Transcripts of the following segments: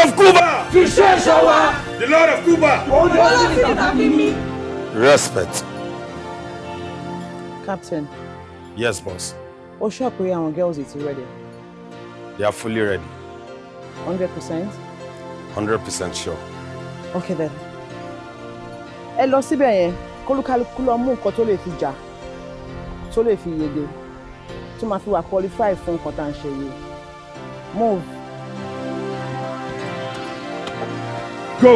of Cuba. The Lord of Cuba. Respect. Captain. Yes, boss. O sure pé àwọn girls ti ready? They are fully ready. 100%? 100% sure. Okay then. Ẹ lọ síbẹ̀ yẹn, kólúkálukú lọ mú nǹkan tó lè fi jà, tó lè fi yege, tó máa fi wà qualify fún nǹkan tá à ń ṣe yìí. Move. Go!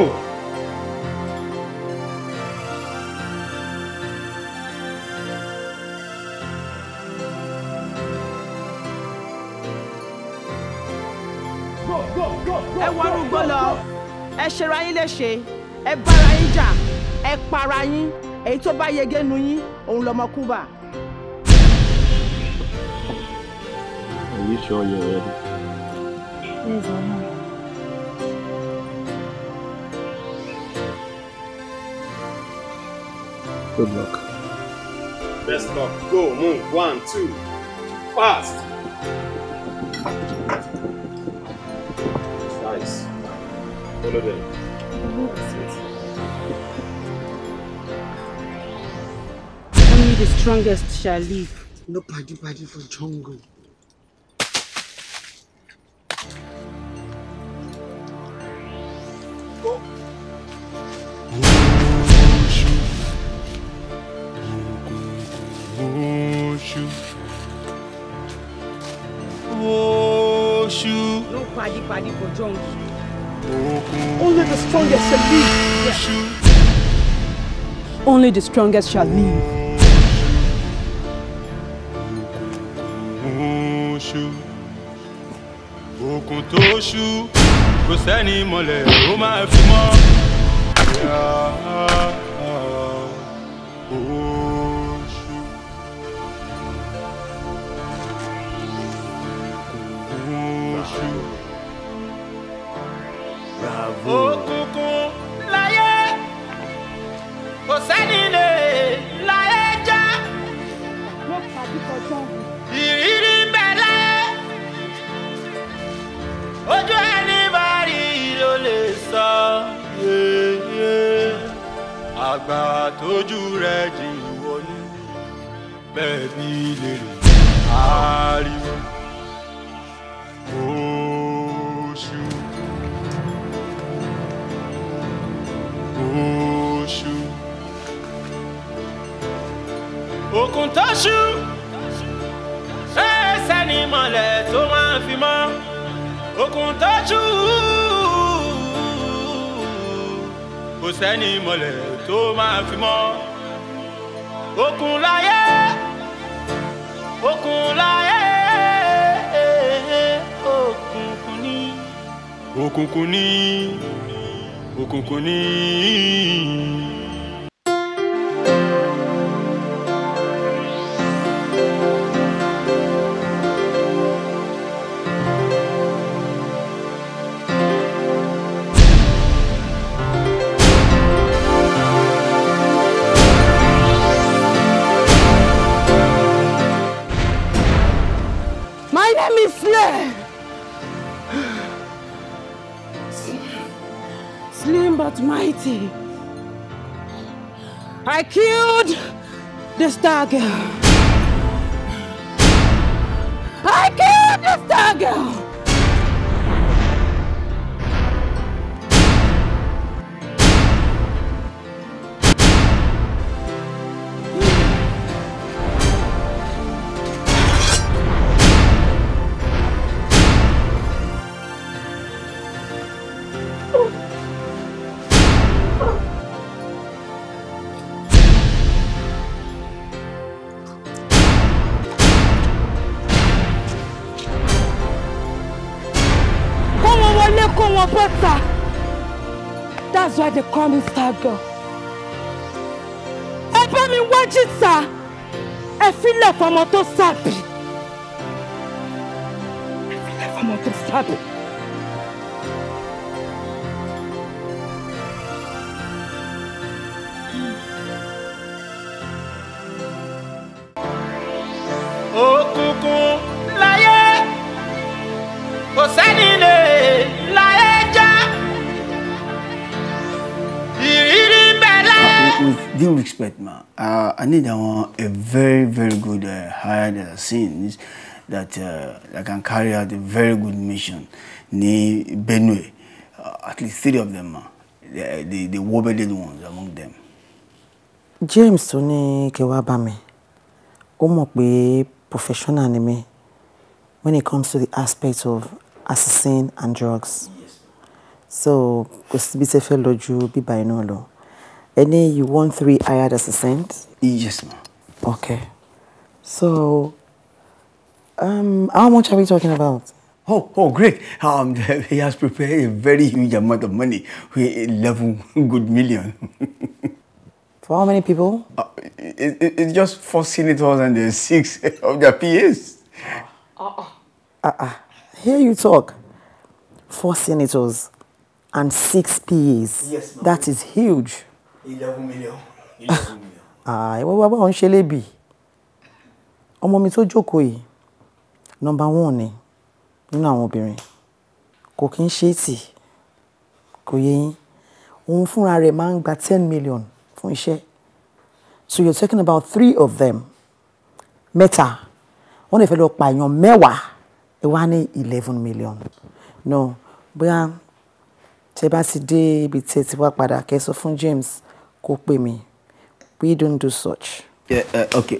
Ẹ wọnú gbó lọ, ẹ ṣera yín léṣe, ẹ bára yín jà, ẹ para yín, èyí tó bá yege nu yín, òun lọmọ Kúbà. Are you sure you're ready? Yes, I am. Good luck. Best luck. Go, move. 1, 2, fast. Nice. Follow them. Only the strongest shall live. No party party for jungle. Go. No party party for jungle. Only the strongest shall live. Yeah. Only the strongest shall live. Òkun tó ṣú, kò sẹ́ni mọ̀lẹ́ ó máa fi mọ́. Òkùnkùn láyé, kò sẹ́ni lè láyé já. Ìrírí ń bẹ láyé, ojú ẹni bá rí ló lè sọ. Àgbà tójú rẹ̀ jìn wọnú, bẹ́ẹ̀ bí lè rè ariwo. Oṣù. Oṣù. Òkun tó ṣú, ẹsẹ̀ ni mọ̀lẹ́ tó máa fi mọ́. Òkun tó ṣú, kò sẹ́ni mọ̀lẹ́ tó máa fi mọ́. Òkun láyé, òkun láyé, òkùnkùn ní. Òkùnkùn ní, òkùnkùn ní. My name is Slim. Slim but mighty. I killed the star girl. I killed the star girl. That's why they call me Star Girl. Ẹ bá mi wá jìtá, ẹ filẹ̀ fọmọ tó sàbí. Ẹ filẹ̀ fọmọ tó sàbí. Òkùnkùn láyé, kò sẹ́ni lè láyé já. Due respect, ma, I need a very, very good hired assassins that can carry out a very good mission ní Benue. At least 3 of them, ma. The war-bedded ones among them. James tó ní kẹ́ wá bá mi, ó mọ̀ pé professional ni mi when it comes to the aspect of assassin and drugs. Yes. So kò síbi tẹ́ fẹ́ lọ ju bíbá iná lọ. Any you want 3 hired assassins? Yes, ma'am. Okay. So, how much are we talking about? Oh, great. He has prepared a very huge amount of money, 11 good million. For how many people? It's just 4 senators and 6 of their PAs. Here you talk. 4 senators and 6 PAs. Yes, ma'am. That is huge. 11 million. 11 million. Ah, wá wá ń ṣe lébi. Ọmọ mi tó jókòó yìí, number 1 ni nínú àwọn obìnrin. Kò kí ń ṣe tì. Kò yé yín. Òun fúnra rẹ̀ máa ń gba 10 million fún iṣẹ́. So you're talking about 3 of them. Mẹ́ta. Wọ́n lè fẹ́ lọ pa èèyàn mẹ́wàá. Ẹ wá ní 11 million. No, bóyá tẹ́ bá ti dé ibi tẹ́ ti wá padà kẹ́ sọ fún James kó pè mí. We don't do such. Yeah, okay.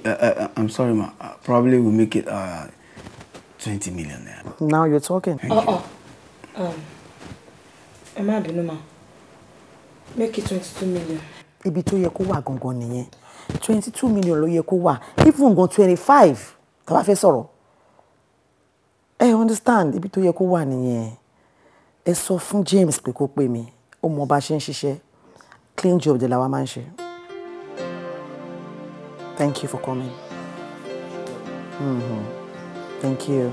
I'm sorry, ma. Probably we'll make it 20 million naira. Now you're talking. Ẹ má bínú ma. Make it 22 million. Ibi tó yẹ kó wà gangan nìyẹn. 22 million ló yẹ kó wà. Even gan 25. Tá bá fẹ́ sọ̀rọ̀. Ẹ understand ibi tó yẹ kó wà nìyẹn. Ẹ sọ fún James pé kó pè mí. Ó mọ bá ṣe ń ṣiṣẹ́. Clean job de la wa máa ń ṣe. Thank you for coming. Mm-hmm. Thank you.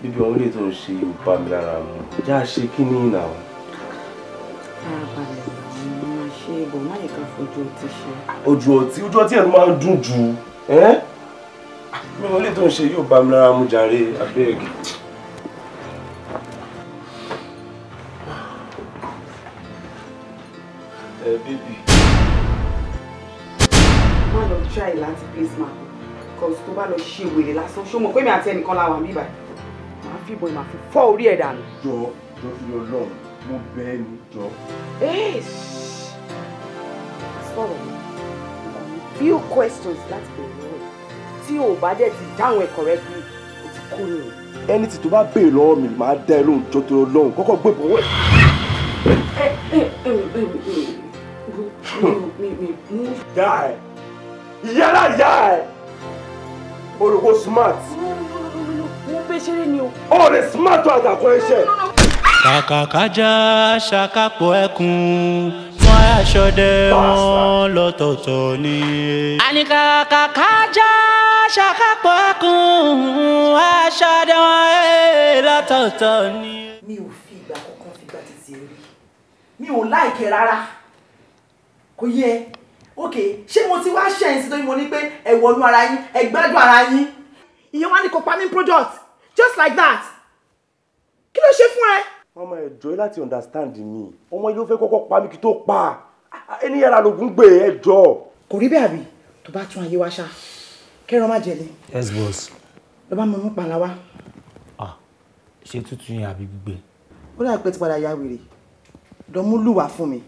Bíbí àwọn ilé tó ń ṣe yóò bá mi lára mu. Já ṣe kí ní ìnà o. Farabalẹ̀ ni mo máa ṣe é bọ̀, má yẹ ká fojú ọtí ṣe. Ojú ọtí ẹ̀ ló máa ń dùn jù. Mi ò lè tó ń ṣe yóò bá mi lára mu jàre, abeg. Bíbí. Má lọ try láti place man, cause tó bá lọ ṣe wèrè lásán, ṣó mọ̀ pé mi àti ẹnìkan la wà níbí báyìí. Màá fi ìbọn màá fi fọ́ orí ẹ̀ dànù. Jọ jọ fi Ọlọ́run, mo bẹ̀ ẹ́ ni jọ. Sọ̀rọ̀ mi, few questions láti bẹ̀rẹ̀ lọ́wọ́ ẹ̀. Tí o bá dẹ̀ ti dáhùn ẹ̀ correctly, o ti kú nìyẹn. Ẹni tí tó bá béèrè lọ́wọ́ mi, màá dá ẹ lóhùn jọ torí Ọlọ́run, kọ́kọ́ gbé bọ̀ wẹ́. Ìyá ẹ̀, ìyá ìyá ẹ̀, olùkọ́ smart. Mo fẹ́ ṣeré ni o. Ó lè smart tó àtàkùn ẹ̀ṣẹ̀. Kàkàkájà ṣàkàpọ̀ ẹkùn wọn aṣọdẹ wọn lọ́tọ̀ọ̀tọ̀ ni. Àní kàkàkájà ṣàkàpọ̀ ẹkùn wọn aṣọdẹ wọn lọ́tọ̀ọ̀tọ̀ ni. Mi ò fi ìgbà kankan fi gbà títí rí. Mi ò láìkẹ́ rárá. Kò yẹ. Ok, ṣé mo ti wá ṣẹ̀yìn sí torí mo ní pé ẹ wọnú ara yín, ẹ gbádùn ara yín. Ìyẹn wá ní kò pa mí product just like that. Kí ló ṣe fún ẹ? Mama ẹ jọ̀ọ́ láti understand mi. Ọmọ yìí ló fẹ́ kọ́kọ́ pa mí kí tó pa. Ẹni yàrá lògùn gbé ẹ jọ̀ọ́. Kò rí bẹ́ẹ̀ àbí tó bá tún ayé wa ṣá. Kẹ́rọ má jẹ̀lé. Yes boss. Lọ bá mi mú pàlà wá. Ah, ṣé tútù yẹn àbí gbígbẹ? Ó dà pé ti padà ya wèrè. Lọ mú lùwà fún mi.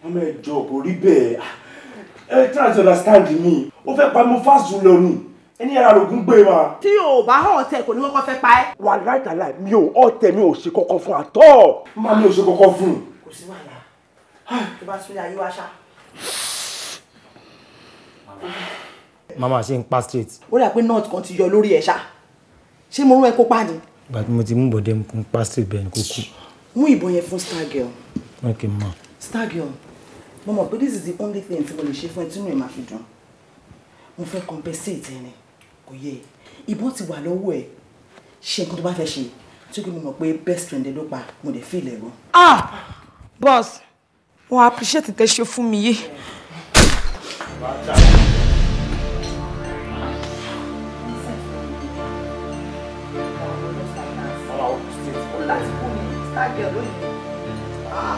Mama ẹ jọ̀ọ́ kò rí bẹ́ẹ̀. Ẹ try to understand me. Ó fẹ́ pa mí fast jù lọ ni. Ẹni yàrá lògùn gbé wa. Tí o bá hàn ọ̀tẹ̀ kò ní kọ́kọ́ fẹ́ pa ẹ́. Wà láìtàláì mi ò ọ̀tẹ̀ mi ò ṣe kọ́kọ́ fún àtọ́. Má mi ò ṣe kọ́kọ́ fún. Kò sí wàhálà. Tó bá tún ayé wa ṣá. Mama ṣe ń pa straight. Ó dà pé nut kan ti yọ lórí ẹ̀ ṣá. Ṣé mo rún ẹ kó pa ni? Ìgbà tí mo ti mú bọ̀dé mo kún pa straight bẹ́ẹ̀ ni kò kú. Mú ìbọn yẹn fún Star Girl. Ok ma. Star Girl, mo mọ̀ pé this is the only thing tí mo lè ṣe fún ẹ tínú ẹ̀ máa fi dùn. Mo fẹ́ compensate ẹ ni. Kò yẹ. Ìbọn ti wà lọ́wọ́ ẹ̀. Ṣe nǹkan tó bá fẹ́ ṣe. Tí kò mọ̀ pé best friend ẹ ló pa, mo dẹ̀ feel ẹ̀ gan. Ah! Boss, mo appreciate tẹ́ ṣe fún mi yìí. Ó láti kú ni Star Girl lónìí. Hi.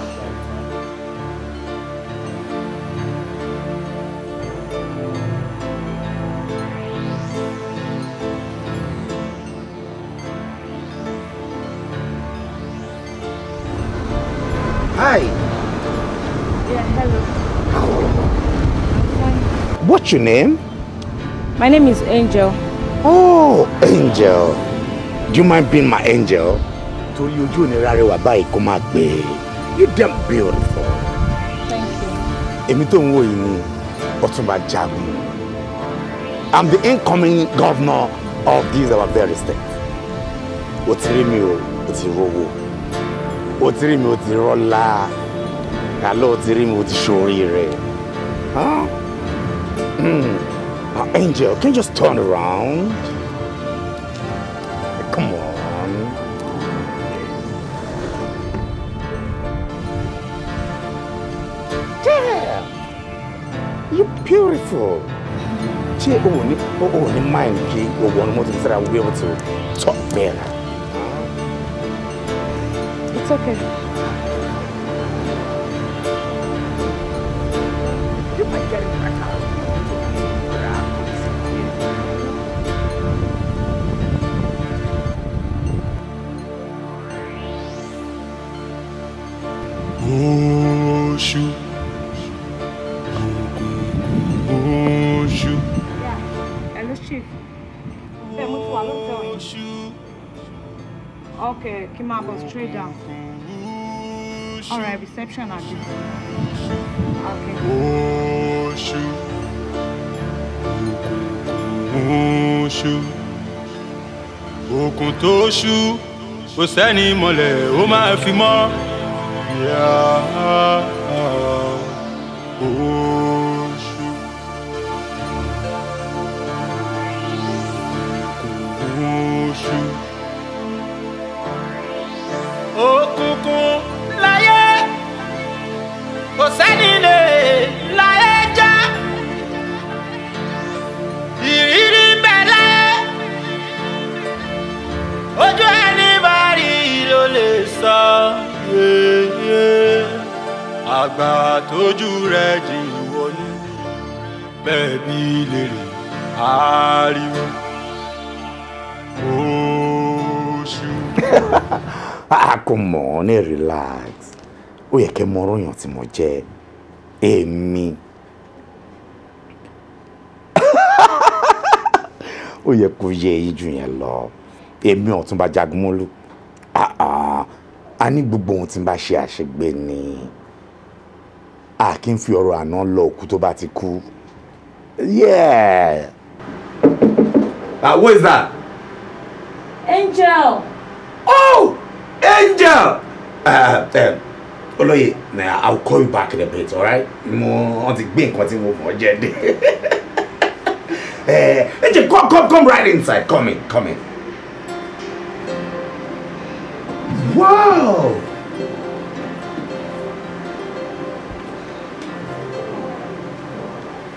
Yeah, hello. I'm fine. What's your name? My name is Angel. Oh, Angel. Do you mind being my angel? Torí ojú ò ní rárẹwà báyìí kó máa gbé. You damn beautiful. Thank you. Èmi tó ń wò yìí ni Ọ̀túnba Jagun. I'm the incoming governor of this our very state. O ti rí mi o, o ti rówó. O ti rí mi, o ti rọ́lá. Àlọ́ o ti rí mi, o ti ṣoríire. Huh? Angel, can you just turn around? Come on. Damn! You're beautiful. Ṣé o ò ní mind kí o wọ ní mọ́tò so that we'll be able to talk better? It's okay. You might get it back out. Oṣù, oṣù. Yeah, hello chief. Bẹ́ẹ̀ mo ti wà lóòótọ́ yìí. Okay, kí n máa bọ̀ straight down. All right, reception àbí. Okay. Oṣù, oṣù, òkun tó ṣú, kò sẹ́ni mọ̀lẹ́ ó máa fi mọ́. Yeah, oṣù, oṣù. Òkùnkùn láyé, kò sẹ́ni lè láyé já. Ìrírí ń bẹ láyé, ojú ẹni bá rí ló lè sọ. Àgbà tójú rẹ̀ jìn wọnú, bẹ́ẹ̀ bí lèrè ariwo. Oṣù. Ah, come on, relax. Ó yẹ kẹ́ mọ ọ̀rọ̀ yàn tí mo jẹ́. Èmi. Ó yẹ kó yé eyín jù yẹn lọ. Èmi Ọ̀túnba Jagunmólú. A ní gbogbo ohun tí n bá ṣe àṣegbé ni. A kì í fi ọ̀rọ̀ àná lọ òkú tó bá ti kú. Yeah. Who is that? Angel. Oh, Angel! Olóyè, I'll call you back in a bit, all right? Mo wọ́n ti gbé nǹkan tí mo mọ̀ jẹ dé. Angel, come right inside. Come in, come in. Wow!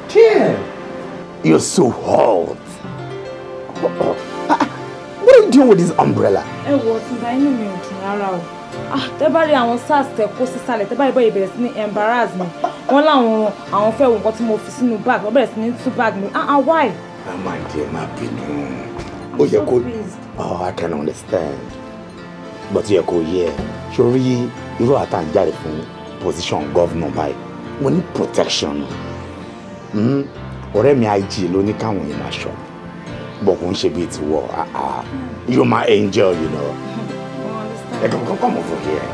Damn! You're so hot. What are you doing with this umbrella? Ẹ wo Ọ̀túnba, inú mi ò dùn rárá o. Tẹ́ bá rí àwọn SARS tẹ kó sísàlẹ̀, tẹ́ bá rí bọ́yìí bẹ̀rẹ̀ sí ní embarrass mi. Wọ́n láwọn àwọn fẹ́ wo nǹkan tí mo fi sínú bag, wọ́n bẹ̀rẹ̀ sí ní tú bag mi. Ah, why? Ah, my dear, má bínú. I'm so pleased. Oh, I can understand. But yẹ kó yẹ, sórí irú àtàǹjáde fún position governor báyìí, mo ní protection. Ọ̀rẹ́ mi IG ló ní káwọn yẹn máa ṣọ́. But kò ń ṣe bíi tiwọ́. You're my angel, you know. Hey, come over here.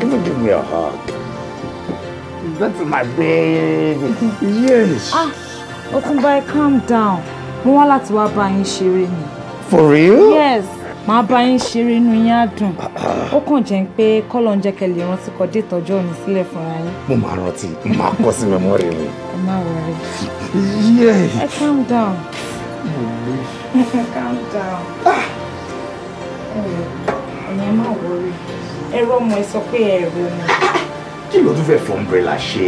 Give me a hug. That's my baby. Yes. Ah, Ọ̀túnba, calm down. Mo wá láti wá bá yín ṣeré ni. For real? Yes. Màá bá yín ṣeré, inú yín á dùn. Ó kàn jẹ́ pé kọ́lọ̀ ń jẹ́ kẹ́ lè rántí kọ dé ìtọ́jú òní sílẹ̀ fúnra yín. Mo máa rántí, màá kọ sí memory mi. Ẹ má worry. Yes. Ẹ calm down. Calm down. Ẹ̀yin ẹ má worry. Ẹ̀rọ ọmọ ẹ sọ pé ẹ̀rọ ọmọ. Kí ló tún fẹ́ fọ umbrella ṣe?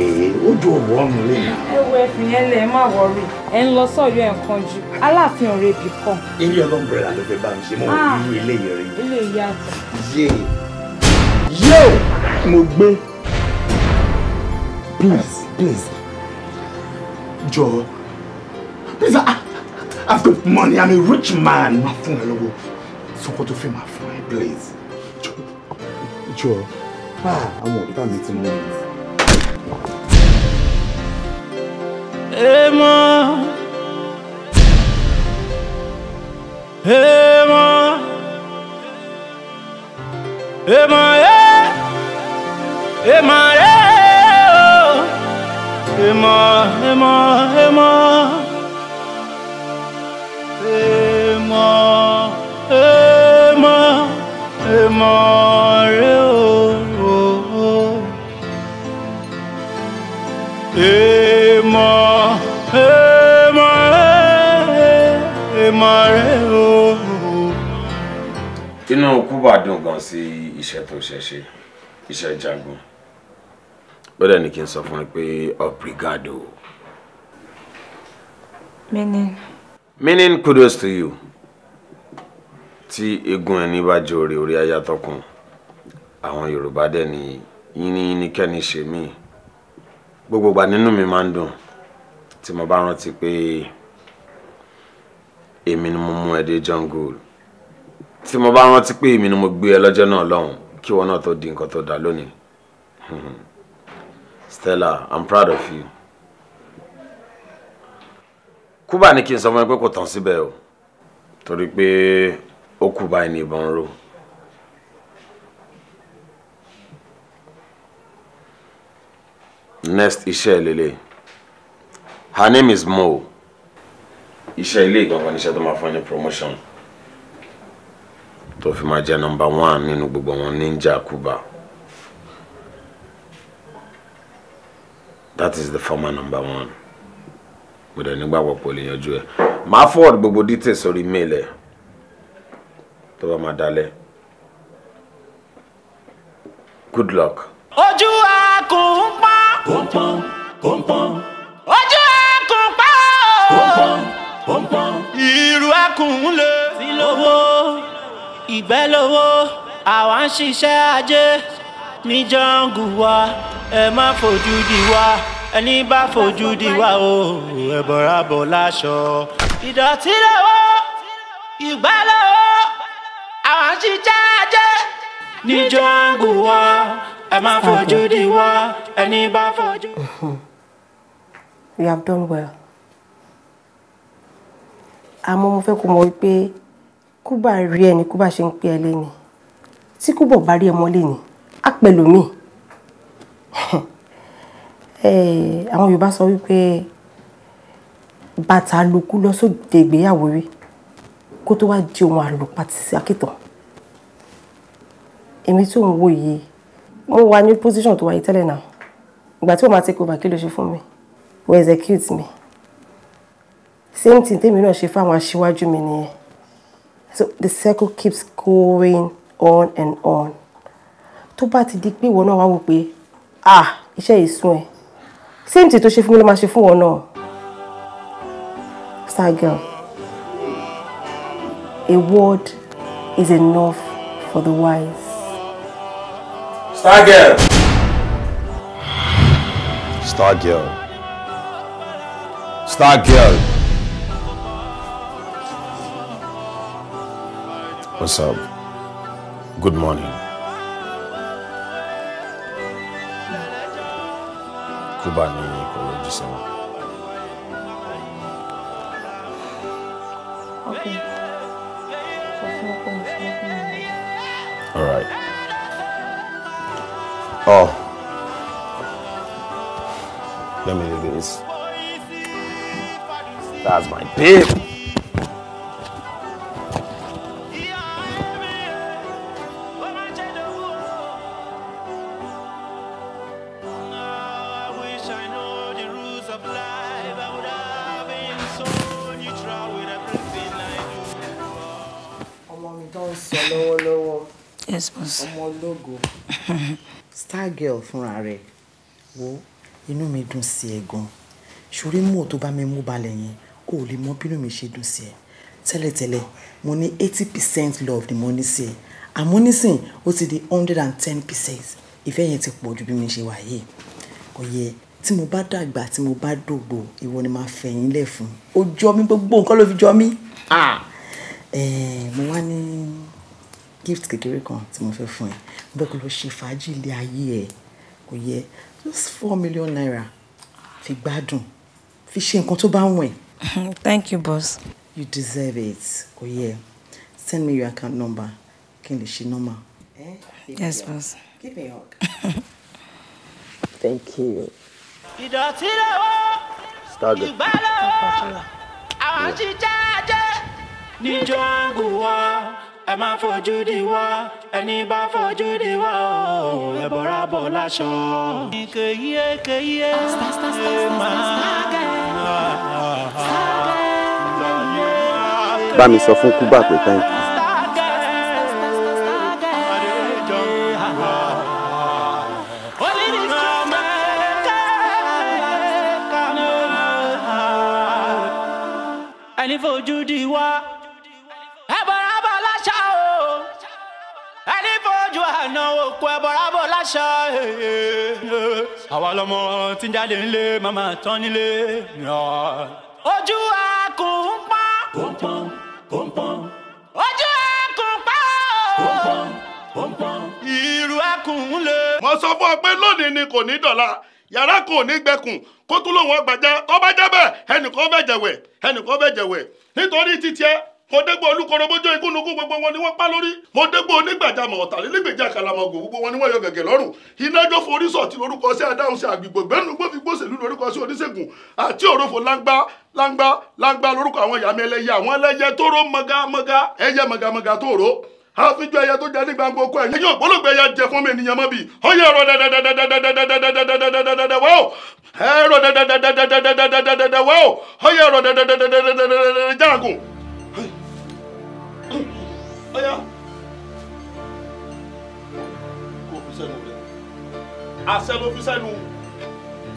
Ojú ọ̀wọ́ ọ̀nù lè nà. Ẹ wo ẹ̀fìn yẹn lẹ̀, ẹ má worry. Ẹ ń lọ sọ́yọ́ ẹ̀ ń kanjú. Aláàfin ọ̀rẹ́ ibì kan. Ilé ọlọ́mbrella ló fẹ́ bá mi ṣe, mo ò rí irú ilé yẹn rí. Ilé ìyàtọ̀. Yé! Yé! Mo gbé. Please, please. Jọ̀ọ́. Please, I've got money. I'm a rich man. Má fún ẹ lówó. Sọ nǹkan tó fẹ́ máa fún ẹ, please. Jọ̀ọ́. Àwọn ọ̀tá mi ti mú mi. Èèmọ̀. Èèmọ̀. Èèmọ̀ ẹ́. Èèmọ̀ ẹ́ o. Èèmọ̀, èèmọ̀, èèmọ̀. Èèmọ̀, èèmọ̀, èèmọ̀ rẹ o. Èèmọ̀, èèmọ̀, èèmọ̀ rẹ o. Inú Kúbà dùn gan sí iṣẹ́ tó ṣe ṣe, iṣẹ́ jagun. Ó dẹ̀ ní kí n sọ fún ẹ pé obrigado. Meaning? Meaning kudos to you. Tí egun ẹni bá jẹ orí orí ayatọkùn, àwọn Yorùbá dẹ̀ ní yínníyínní kẹ́ni ṣe mí. Gbogbo ìgbà nínú mi máa ń dùn tí mo bá rántí pé èmi ni mo mú ẹ dé jungle. Tí mo bá rántí pé èmi ni mo gbé ẹ lọ́jọ́ náà lọ́hùn kí wọn náà tó di nǹkan tó dà lónìí. Stella, I'm proud of you. Kúbà ní kí n sọ fún ẹ pé kò tán síbẹ̀ o, torí pé ó kú báyìí ní ìbọn ró. Next iṣẹ́ lélẹ̀. Her name is Mo. Iṣẹ́ ilé ìgbọ̀ngàn níṣẹ́ tó máa fún ẹ ní promotion. Tó fi máa jẹ́ number 1 nínú gbogbo àwọn ninja Kúbà. That is the former number 1. Mo dẹ̀ nígbàgbọ́ pé o lè yanjú ẹ̀. Màá forward gbogbo details sórí mail ẹ̀ tó bá máa dalẹ̀. Good luck. Ojú akùn pọ́n. Pọ́n pọ́n pọ́n. Ojú akùn pọ́n. Pọ́n pọ́n. Ìrù akùn lè. Sí lówó, ìgbẹ́ lówó, àwa ń ṣiṣẹ́ ajé ní jọ́ngù wa, ẹ má fojú di wa, ẹni bá fojú di wa o, ẹ bọ̀rọ̀ bọ̀ láṣọ. Ìdọ̀tí lówó, ìgbẹ́ lówó, àwa ń ṣiṣẹ́ ajé ní jọ́ngù wa, ẹ má fojú di wa, ẹni bá fojú. You have done well. Àmọ́ mo fẹ́ kó mọ̀ wípé Kúbà rí ẹni Kúbà ṣe ń pè ẹ́ léni. Tí Kúbà bá rí ẹ mọ́ léni, á pẹ̀lú mi. Àwọn Yorùbá sọ wípé bàtà lókú lọ sóde ìgbéyàwó rí kó tó wá di ohun àlòpàtì sí àkìtàn. Èmi tó ń wò yìí, mo wà ní position tó wáyé tẹ́lẹ̀ náà. Ìgbà tí ó máa take over kí ló ṣe fún mi? Ó execute mi. Same thing tèmi náà ṣe fáwọn aṣíwájú mi nìyẹn. So the circle keeps going on and on. Tó bá ti di pé ìwọ náà wá wò pé ah iṣẹ́ yìí sún ẹ. Same thing tó ṣe fún mi ló máa ṣe fún wọn náà. Star girl, a word is enough for the wise. Star girl. Star girl. Star girl. What's up? Good morning. Kúbà ní kò yọjú sí wọn. Okay. Sọ fún ọkọ mi ṣe lọ́kùnrin mi. All right. Oh. Let me do this. That's my babe. Ọmọ mi tó ń sọ lọ́wọ́lọ́wọ́. Yes, boss. Ọmọ ológo. Star girl fúnra rẹ̀. Wo inú mi dùn sí ẹ gan. Ṣorí mú tó bá mi mú balẹ̀ yẹn, o ò lè mọ bínú mi ṣe dùn sí ẹ. Tẹ́lẹ̀tẹ́lẹ̀, mo ní 80% love ni mo ní sí ẹ. Àmọ́ nísìn, ó ti di 110%. Ìfẹ́ yẹn ti pọ̀ ju bí mi ṣe wà yìí. Kò yẹ. Tí mo bá dàgbà, tí mo bá dògbò, ìwọ ni màá fẹ̀yìn lẹ̀ fún. Ó jọ mí, gbogbo nǹkan ló fi jọ mí. Mo wá ní gift kékeré kan tí mo fẹ́ fún ẹ. Mo fẹ́ kó lọ ṣe fàájì ilé ayé ẹ. Kò yẹ, just ₦4 million, fi gbádùn, fi ṣe nǹkan tó bá wùn ẹ́. Thank you, boss. You deserve it. Kò yẹ, send me your account number kí n lè ṣe normal. Eh? Yes, boss. Give me a hug. Thank you. Ìdọ̀tí lọ́wọ́, ìgbà lọ́wọ́, àwọn jíjá jẹ́ ní jọ́ngù wa. Ẹ má fojú di wá, ẹni bá fojú di wá o, ẹ bọ̀rọ̀ bọ̀ láṣọ. Kèyíé kèyíé máa. Bá mi sọ fún Kúbà pé thank you. Ẹni fojú di wá, ẹ bọ̀rọ̀ bọ̀ láṣọ o. Ẹni fojú àná òkú, ẹ bọ̀rọ̀ bọ̀ láṣọ. Àwa lọmọ tí ń jáde nílé, màmá tán nílé. Ojú akùn ń pọ́n. Ojú akùn pọ́n. Irú akùn ń lé. Mo sọ fún ọ pé lónìí ni, kò ní dọ̀la, yàrá kò ní gbẹkùn kó tún lóun ọgbàjá. Tó bá jẹ́ bẹ́ẹ̀, ẹnìkan bẹ̀ jẹ̀wẹ̀, ẹnìkan bẹ̀ jẹ̀wẹ̀ nítorí títí ẹ. Mo dégbò olúkorobójó igúnnugún, gbogbo wọn ni wọ́n pa lórí. Mo dégbò onígbàjámọ̀ ọ̀tàlélégbèjì àkàlàmọ̀gò, gbogbo wọn ni wọ́n yọ gẹ̀gẹ̀ lọ́rùn. Inájọ́ forí sọ̀tì lórúkọ sí adáhùn sí àgbègbè gbẹ́nu gbófigbóṣèlú lórúkọ sí oníṣègùn àti òròfò lágbá lágbá lágbá lórúkọ àwọn ìyàmí ẹlẹ́yẹ, àwọn ẹlẹ́yẹ tó ró mọ́gámọ́gá, ẹyẹ mọ́gámọ́gá tó ró àfijọ́ ẹyẹ tó jẹ ní gbangba oko. Ẹ̀yìn ògbólógbò ẹyẹ jẹ fún mi ènìyàn mọ́ bi ọyẹ ẹ̀rọ dẹdẹdẹdẹdẹdẹdẹdẹdẹdẹdẹdẹ wá o, ẹ̀rọ dẹdẹdẹdẹdẹdẹdẹdẹdẹ wá o, ọyẹ ẹ̀rọ dẹdẹdẹdẹdẹdẹdẹdẹ jáàgùn. Ọyá, kò fi sẹ́nu rẹ̀, àṣẹ ló fi sẹ́nu,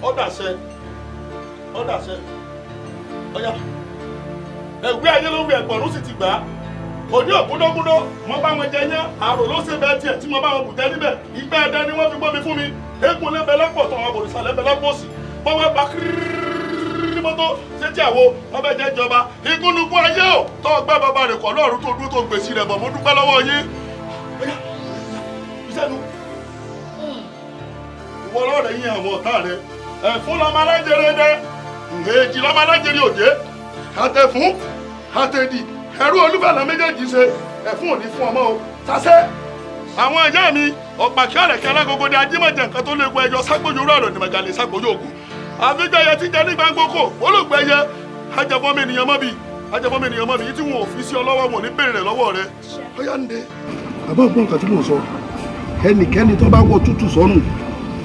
ọ̀dàṣẹ ọ̀dàṣẹ. Ọyá, ẹ̀wí ayé ló wí, ẹ̀gbọ̀n sì ti gbà á. Òní ògúndógúndó mo bá wọn jẹ yẹn, àrò ló ṣe bẹ́ẹ̀ tiẹ̀ tí mo bá wọn bùjẹ́ níbẹ̀. Ìgbẹ́ ẹ̀dá ni wọ́n fi gbọ́ mi fún mi. Eégún lẹ́bẹ̀ lọ́pọ̀ tó àwọn òrìṣà lẹ́bẹ̀ lọ́pọ̀ òsì wọ́n wá pa kírírírí mọ́tò sétí àwo wọ́n bẹ̀ jẹ́ ìjọba igúnnugún ayé ò tó gbẹ́ bàbá rẹ̀ kọ́ lọ́ọ̀rù tó dúró tó gbèsè rẹ̀ bọ̀. Mo dúpẹ́ lọ́wọ́ yín. Ìṣẹ́nu ìwọ lọ́rẹ̀ yín, àwọn ọ̀tá rẹ̀ ẹ̀fún lọ́mọ alájẹrẹ dẹ́, èjì lọ́mọ alájẹrẹ òjé, àtẹ̀fún àtẹ̀dì, ẹrú olúfàlà méjèèjì ṣe ẹ̀fún òní fún ọmọ o sase. Àwọn ìyá mi ọ̀pàkí ọ̀rẹ̀kẹ́ alágogo ní ajímọ̀jẹ̀ nǹkan tó léegun ẹyọ ságbóyò rọ̀rọ̀ ní màgàlè ságbóyò ògùn àfijọ́ ẹyẹ tí jẹ ní gbangbo kò olóògbé ẹyẹ ajẹfọ́mọ ènìyàn mọ́bi, ajẹfọ́mọ ènìyàn mọ́bi yìí tí wọn ò fi sí ọ lọ́wọ́, wọn ò ní béèrè rẹ̀ lọ́wọ́ rẹ. Ọyá ń de. Àbá gbọ́n nǹkan tí mò ń sọ. Ẹnikẹ́ni tó bá wọ tútù sọ́nù,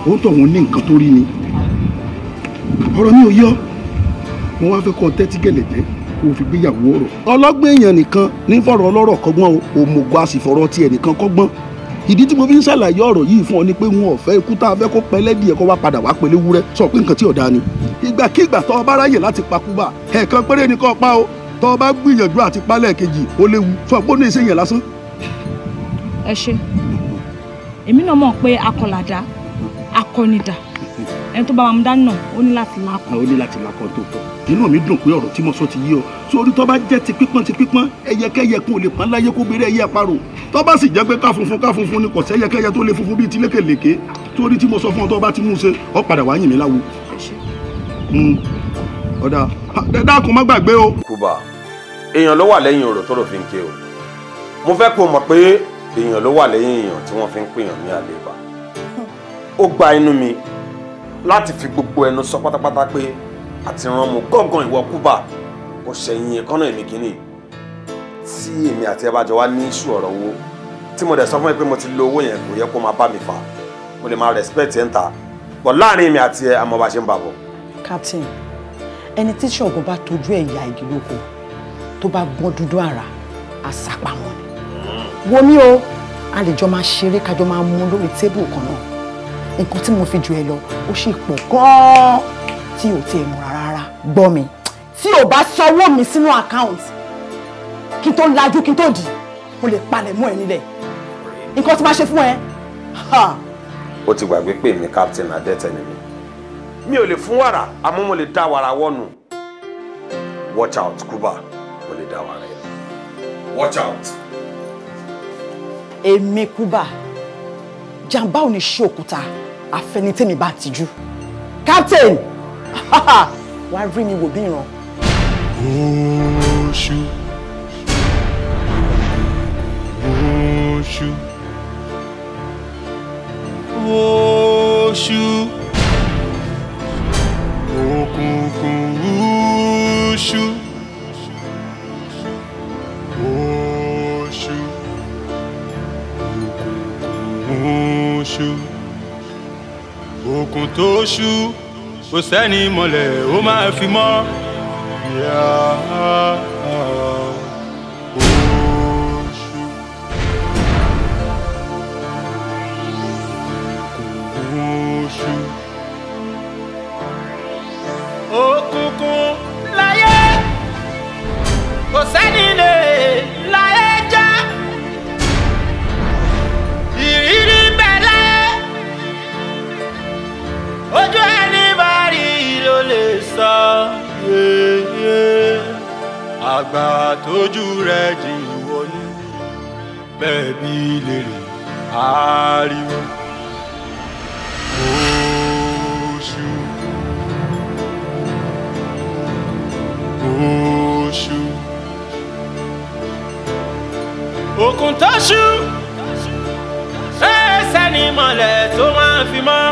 òun tó òun ní nǹkan tó rí ni. Ọ̀rọ̀ mi ò yọ. Mo wá fẹ́ kọ́ tẹ́tí gẹ̀lẹ́jẹ́ kó o fi gbéyàwó ọ̀rọ̀. Ọlọ́gbọ́n èèyàn nìkan ní fọ̀rọ̀ ọlọ́rọ̀ kọ́gbọ́n o, òmùgọ̀ a sì fọ̀rọ̀ tiẹ̀ nìkan kọ́gbọ́n. Ìdí tí mo fi ń ṣàlàyé ọ̀rọ̀ yìí fún ọ ni pé wọn ò fẹ́ ikú tá a fẹ́ kó pẹ́ lẹ́dìẹ̀ kó wá padà wá pẹ̀lú ewúrẹ́ sọ pé nǹkan tí ò dáa ni. Ìgbàkigbà tó o bá ráyè láti pa Kúbà, ẹ̀ẹ̀kan péré ni kó o pa o. Tó o bá gbìyànjú àti pa lẹ́ẹ̀kejì, ó léwu, sọ pé ó ní iṣẹ́ yẹn lásán. Ẹ ṣe, èmi náà mọ̀ pé akọlàdá akọnidà, ẹni tó bá máa mú dání náà, ó ní láti lakọ. Ó ní láti lakọ tó tọ́. Inú mi dùn pé ọ̀rọ̀ tí mo sọ ti yé ọ. Sórí, tó bá jẹ́ ti pípọ́n ti pípọ́n, ẹyẹkẹ́yẹ kún ò lè pọ́n láyé kó gbére ẹyẹ àparò. Tó bá sì jẹ́ pé ká funfun ká funfun ni, kò sẹ́yẹkẹ́yẹ tó lè funfun bíi ti lékèlékè. Torí tí mo sọ fún ọ, tó bá ti mú un ṣe, ọ padà wá yìn mí láwo. Ọ̀dà, dákun, má gbàgbé o. Kúbà, èèyàn ló wà lẹ́yìn ọ̀rọ̀ tó rò fi ń ké o. Mo fẹ́ kó o mọ̀ pé èèyàn ló wà lẹ́yìn èèyàn tí wọ́n fi ń pèèyàn ní àléébá. Ó gba inú mi láti fi gbogbo ẹnu sọ pátápátá pé àti ràn mú gángan ìwọ Kúbà kò ṣẹ̀yìn ẹ̀kọ́nà èmi kìíní. Tí èmi àti ẹ bá jọ wá ní iṣu ọ̀rọ̀ owó tí mo dẹ̀ sọ fún ẹ pé mo ti lo owó yẹn, kò yẹ kó máa bá mi fà. Mo lè máa respect ẹ̀ ń ta, but láàrin èmi àti ẹ, àmọ́ bá ṣe ń bà bọ̀. Captain, ẹni tí ṣọ̀gbọ́n bá tójú ẹ̀ ya igi lóko, tó bá gbọ́n dúdú àrà, àsápamọ́ ni. Wo mi o, a lè jọ máa ṣeré, kájọ máa mú lórí table kan náà. Nǹkan tí mo fi jù ẹ lọ, ó sì pọ̀ gan-an tí ò tiẹ̀ mọ̀ rárá. Gbọ́ mi, tí ò bá sanwó mi sínú account, kí n tó lajú kí n tó dì, mo lè palẹ̀ mọ́ ẹ nílẹ̀. Nǹkan tí máa ṣe fún ẹ. Ó ti gbàgbé pé èmi Captain adẹ́tẹ̀ ni mi. Mi ò lè fún wàrà, àmọ́ mo lè dá wàrà wọ́nu. Watch out, Kuba, mo lè dá wàrà yẹn. Watch out. Èmi Kuba, jàǹbá ò ní ṣe òkúta, àfẹnitẹ́mi bá tijú. Captain, wàá rí mi wò bí ìran. Oṣù, oṣù, oṣù, òkùnkùn oṣù, oṣù, òkùnkùn oṣù, òkun tó ṣú, kò sẹ́ni mọ̀lẹ́ ó máa fi mọ́. Yeah. Oṣù, oṣù, òkùnkùn láyé, kò sẹ́ni lè láyé já. Ìrírí bẹ̀lẹ̀, ojú ẹni bá rí ló lè sọ. Àgbà tójú rẹ̀ jìn wọnú, bẹ́ẹ̀ bí lèrè ariwo. Oṣù, oṣù, òkun tó ṣú, ẹsẹ̀ ní mọ̀lẹ́ tó máa fi mọ́.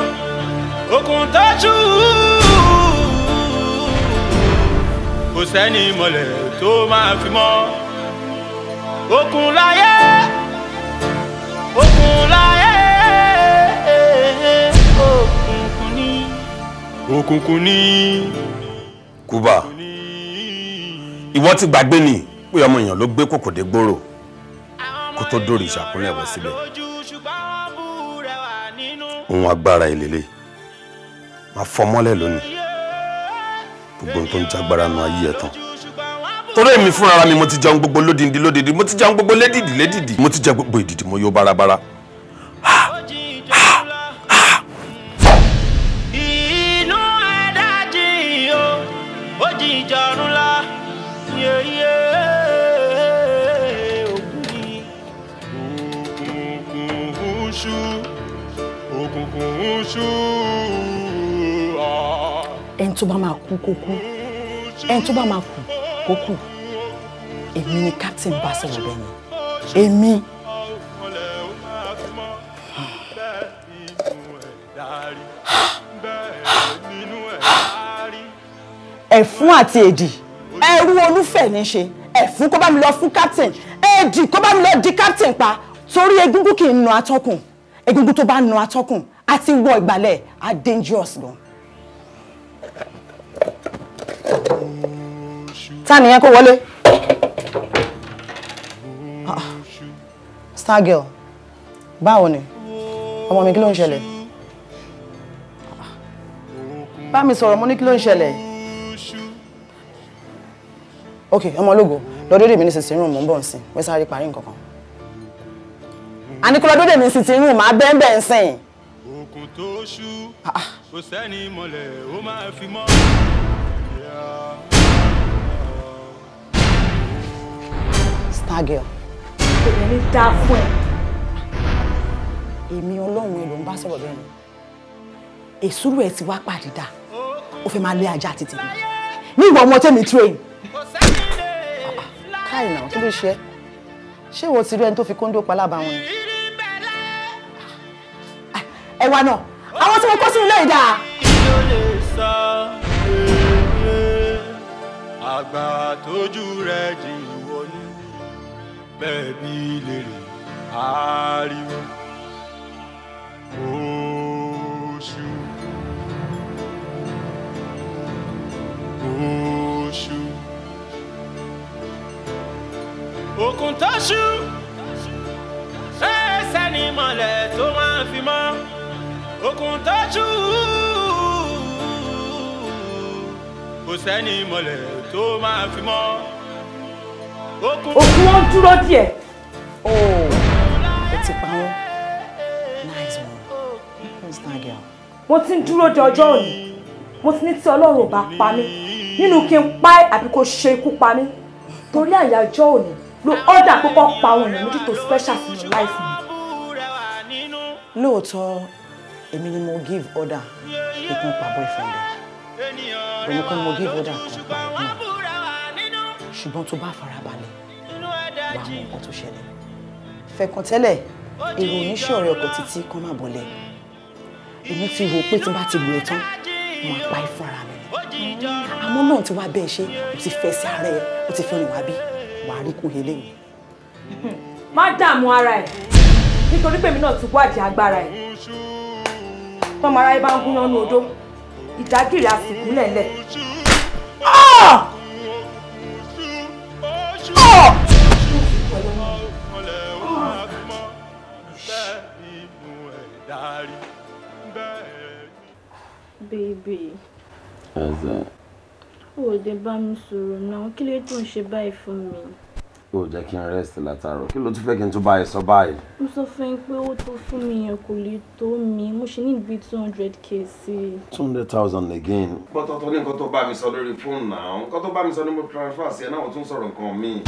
Òkun tó ṣú, kò sẹ́ni mọ̀lẹ́ tó máa fi mọ́. Òkun láyé, òkun láyé, òkùnkùn ní. Òkùnkùn ní. Kuba, ìwọ ti gbàgbé ni pé ọmọ èèyàn ló gbé kòkò dé gbòòrò kó tó dórí ìṣàkúnlẹ̀ wọ síbẹ̀. Ohun agbára ìlélẹ̀ máa fọ́ mọ́lẹ̀ lónìí, gbogbo ohun tó ń jágbára nu ayé ẹ̀ tán. Torí èmi fúnra mi mo ti jẹun gbogbo lódindi lódindi, mo ti jẹun gbogbo lédìdì lédìdì, mo ti jẹ gbogbo ìdìdì, mo yó bárabára. Inú ẹ̀dá jìn o, ó jìn ìjọ̀run lọ. Yeye òkun ni. Òkùnkùn ṣú, òkùnkùn ṣú. Ẹni tó bá máa kú kó kú, ẹni tó bá máa kú kó kú. Èmi ni captain bá sọ̀rọ̀ bẹ́ẹ̀ ni. Èmi. Ẹ̀fún àti èdì, ẹrú olúfẹ̀ ní í ṣe. Ẹ̀fún kó bá mi lọ fún captain, èdì kó bá mi lọ di captain pa. Torí egúngún kì í nu atọ́kùn, egúngún tó bá nu atọ́kùn àti wọ ìgbàlẹ̀ á dangerous gan. Ta nìyẹn kó wọlé? Star girl, báwo ni? Ọmọ mi, kí ló ń ṣẹlẹ̀? Bá mi sọ̀rọ̀, mo ní kí ló ń ṣẹlẹ̀? Ok, ọmọ ológo, lọ dóde mi ní sitting room, mò ń bọ̀ nsìn, wọ́n sáré parí nǹkan kan. Àní kó lọ dóde mi ní sitting room, màá bẹ́ẹ̀ bẹ́ẹ̀ nsìn. Òkun tó ṣú, kò sẹ́ni mọ̀lẹ́ ó máa fi mọ́. Star girl. Kò dẹ̀ ní dáa fún ẹ. Èmi ọlọ́run ẹ ló ń bá sọ̀rọ̀ bẹ́ẹ̀ ni. Èsúrú ẹ ti wá pàdé dà, ó fẹ́ máa lé ajá àti tèmi. Ní ìwọ ọmọ tèmi train. Káì náà, kí ló ṣe é? Ṣé ìwọ ti rí ẹni tó fi kóńdó pa lábàá wọn ni? Ẹ wá náà, àwọn tí mo kó sínú ilé ìdá. Ló lè sọ Àgbà tójú rẹ̀ jìn wọnú, bẹ́ẹ̀ bí lèrè ariwo. Oṣù, oṣù, òkun tó ṣú, ẹsẹ̀ ní mọ̀lẹ́ tó máa fi mọ́. Òkun tó ṣú, kò sẹ́ni mọ̀lẹ́ tó máa fi mọ́. Òkun wọn dúró díẹ̀. Oh, ó ti pa wọ́n. Nice one. Who's that girl? Mo ti ń dúró de ọjọ́ òní. Mo ti ní tí Ọlọ́run ò bá pa mí nínú kí n pa ẹ́ àbí kó ṣe ikú pa mí. Torí àyájọ́ òní ló ọ́dà pé kó pa àwọn èèyàn méjì tó special sínú life mi. Lóòótọ́ èmi ni mo give order pé kí n pa boyfriend ẹ̀. Èmi kọ́ ni mo give order kí n pa ẹ̀gbọ́n ẹ̀. Ṣùgbọ́n tó bá farabalẹ̀, wàá mọ nǹkan tó ṣẹlẹ̀. Fẹ̀kàn tẹ́lẹ̀, èrò oníṣẹ́ ọkọ̀ títí kan má bọ̀lẹ̀. Èmi ti rò pé tí n bá ti lù ẹ́ tán, mo máa pa ẹ́ fún ara mi ni. Àmọ́ náà ti wá bẹ́ẹ̀ ṣe, o ti fẹ́ sí ara ẹ, o ti fẹ́ rìn wá bí, wàá rí kú eléyìí. Má dààmú ara ẹ̀, nítorí pé èmi náà ti wádìí agbára ẹ̀. Tọ́mọ aráyé bá ń gúnyán ní odó, ìdágìrì á sì gúnlẹ̀ ńlẹ̀. Baby. Ẹ̀sẹ̀. Ó dé bá mi sọ̀rọ̀ náà, kí ló tó ń ṣe báyìí fún mi? Ó jẹ́ kí n rest látàárọ̀, kí ló tún fẹ́ kí n tún bá ẹ sọ báyìí? Mo sọ fún yín pé owó tó fún mi yẹn kò lè tó mi, mo ṣe ní bíi 200K sí i. 200,000 again. Pọ́tọ́tọ́ ní nǹkan tó bá mi sọ lórí fóònù náà, nǹkan tó bá mi sọ ní mo transfer sí ẹ náà, ó tún sọ̀rọ̀ nǹkan míì.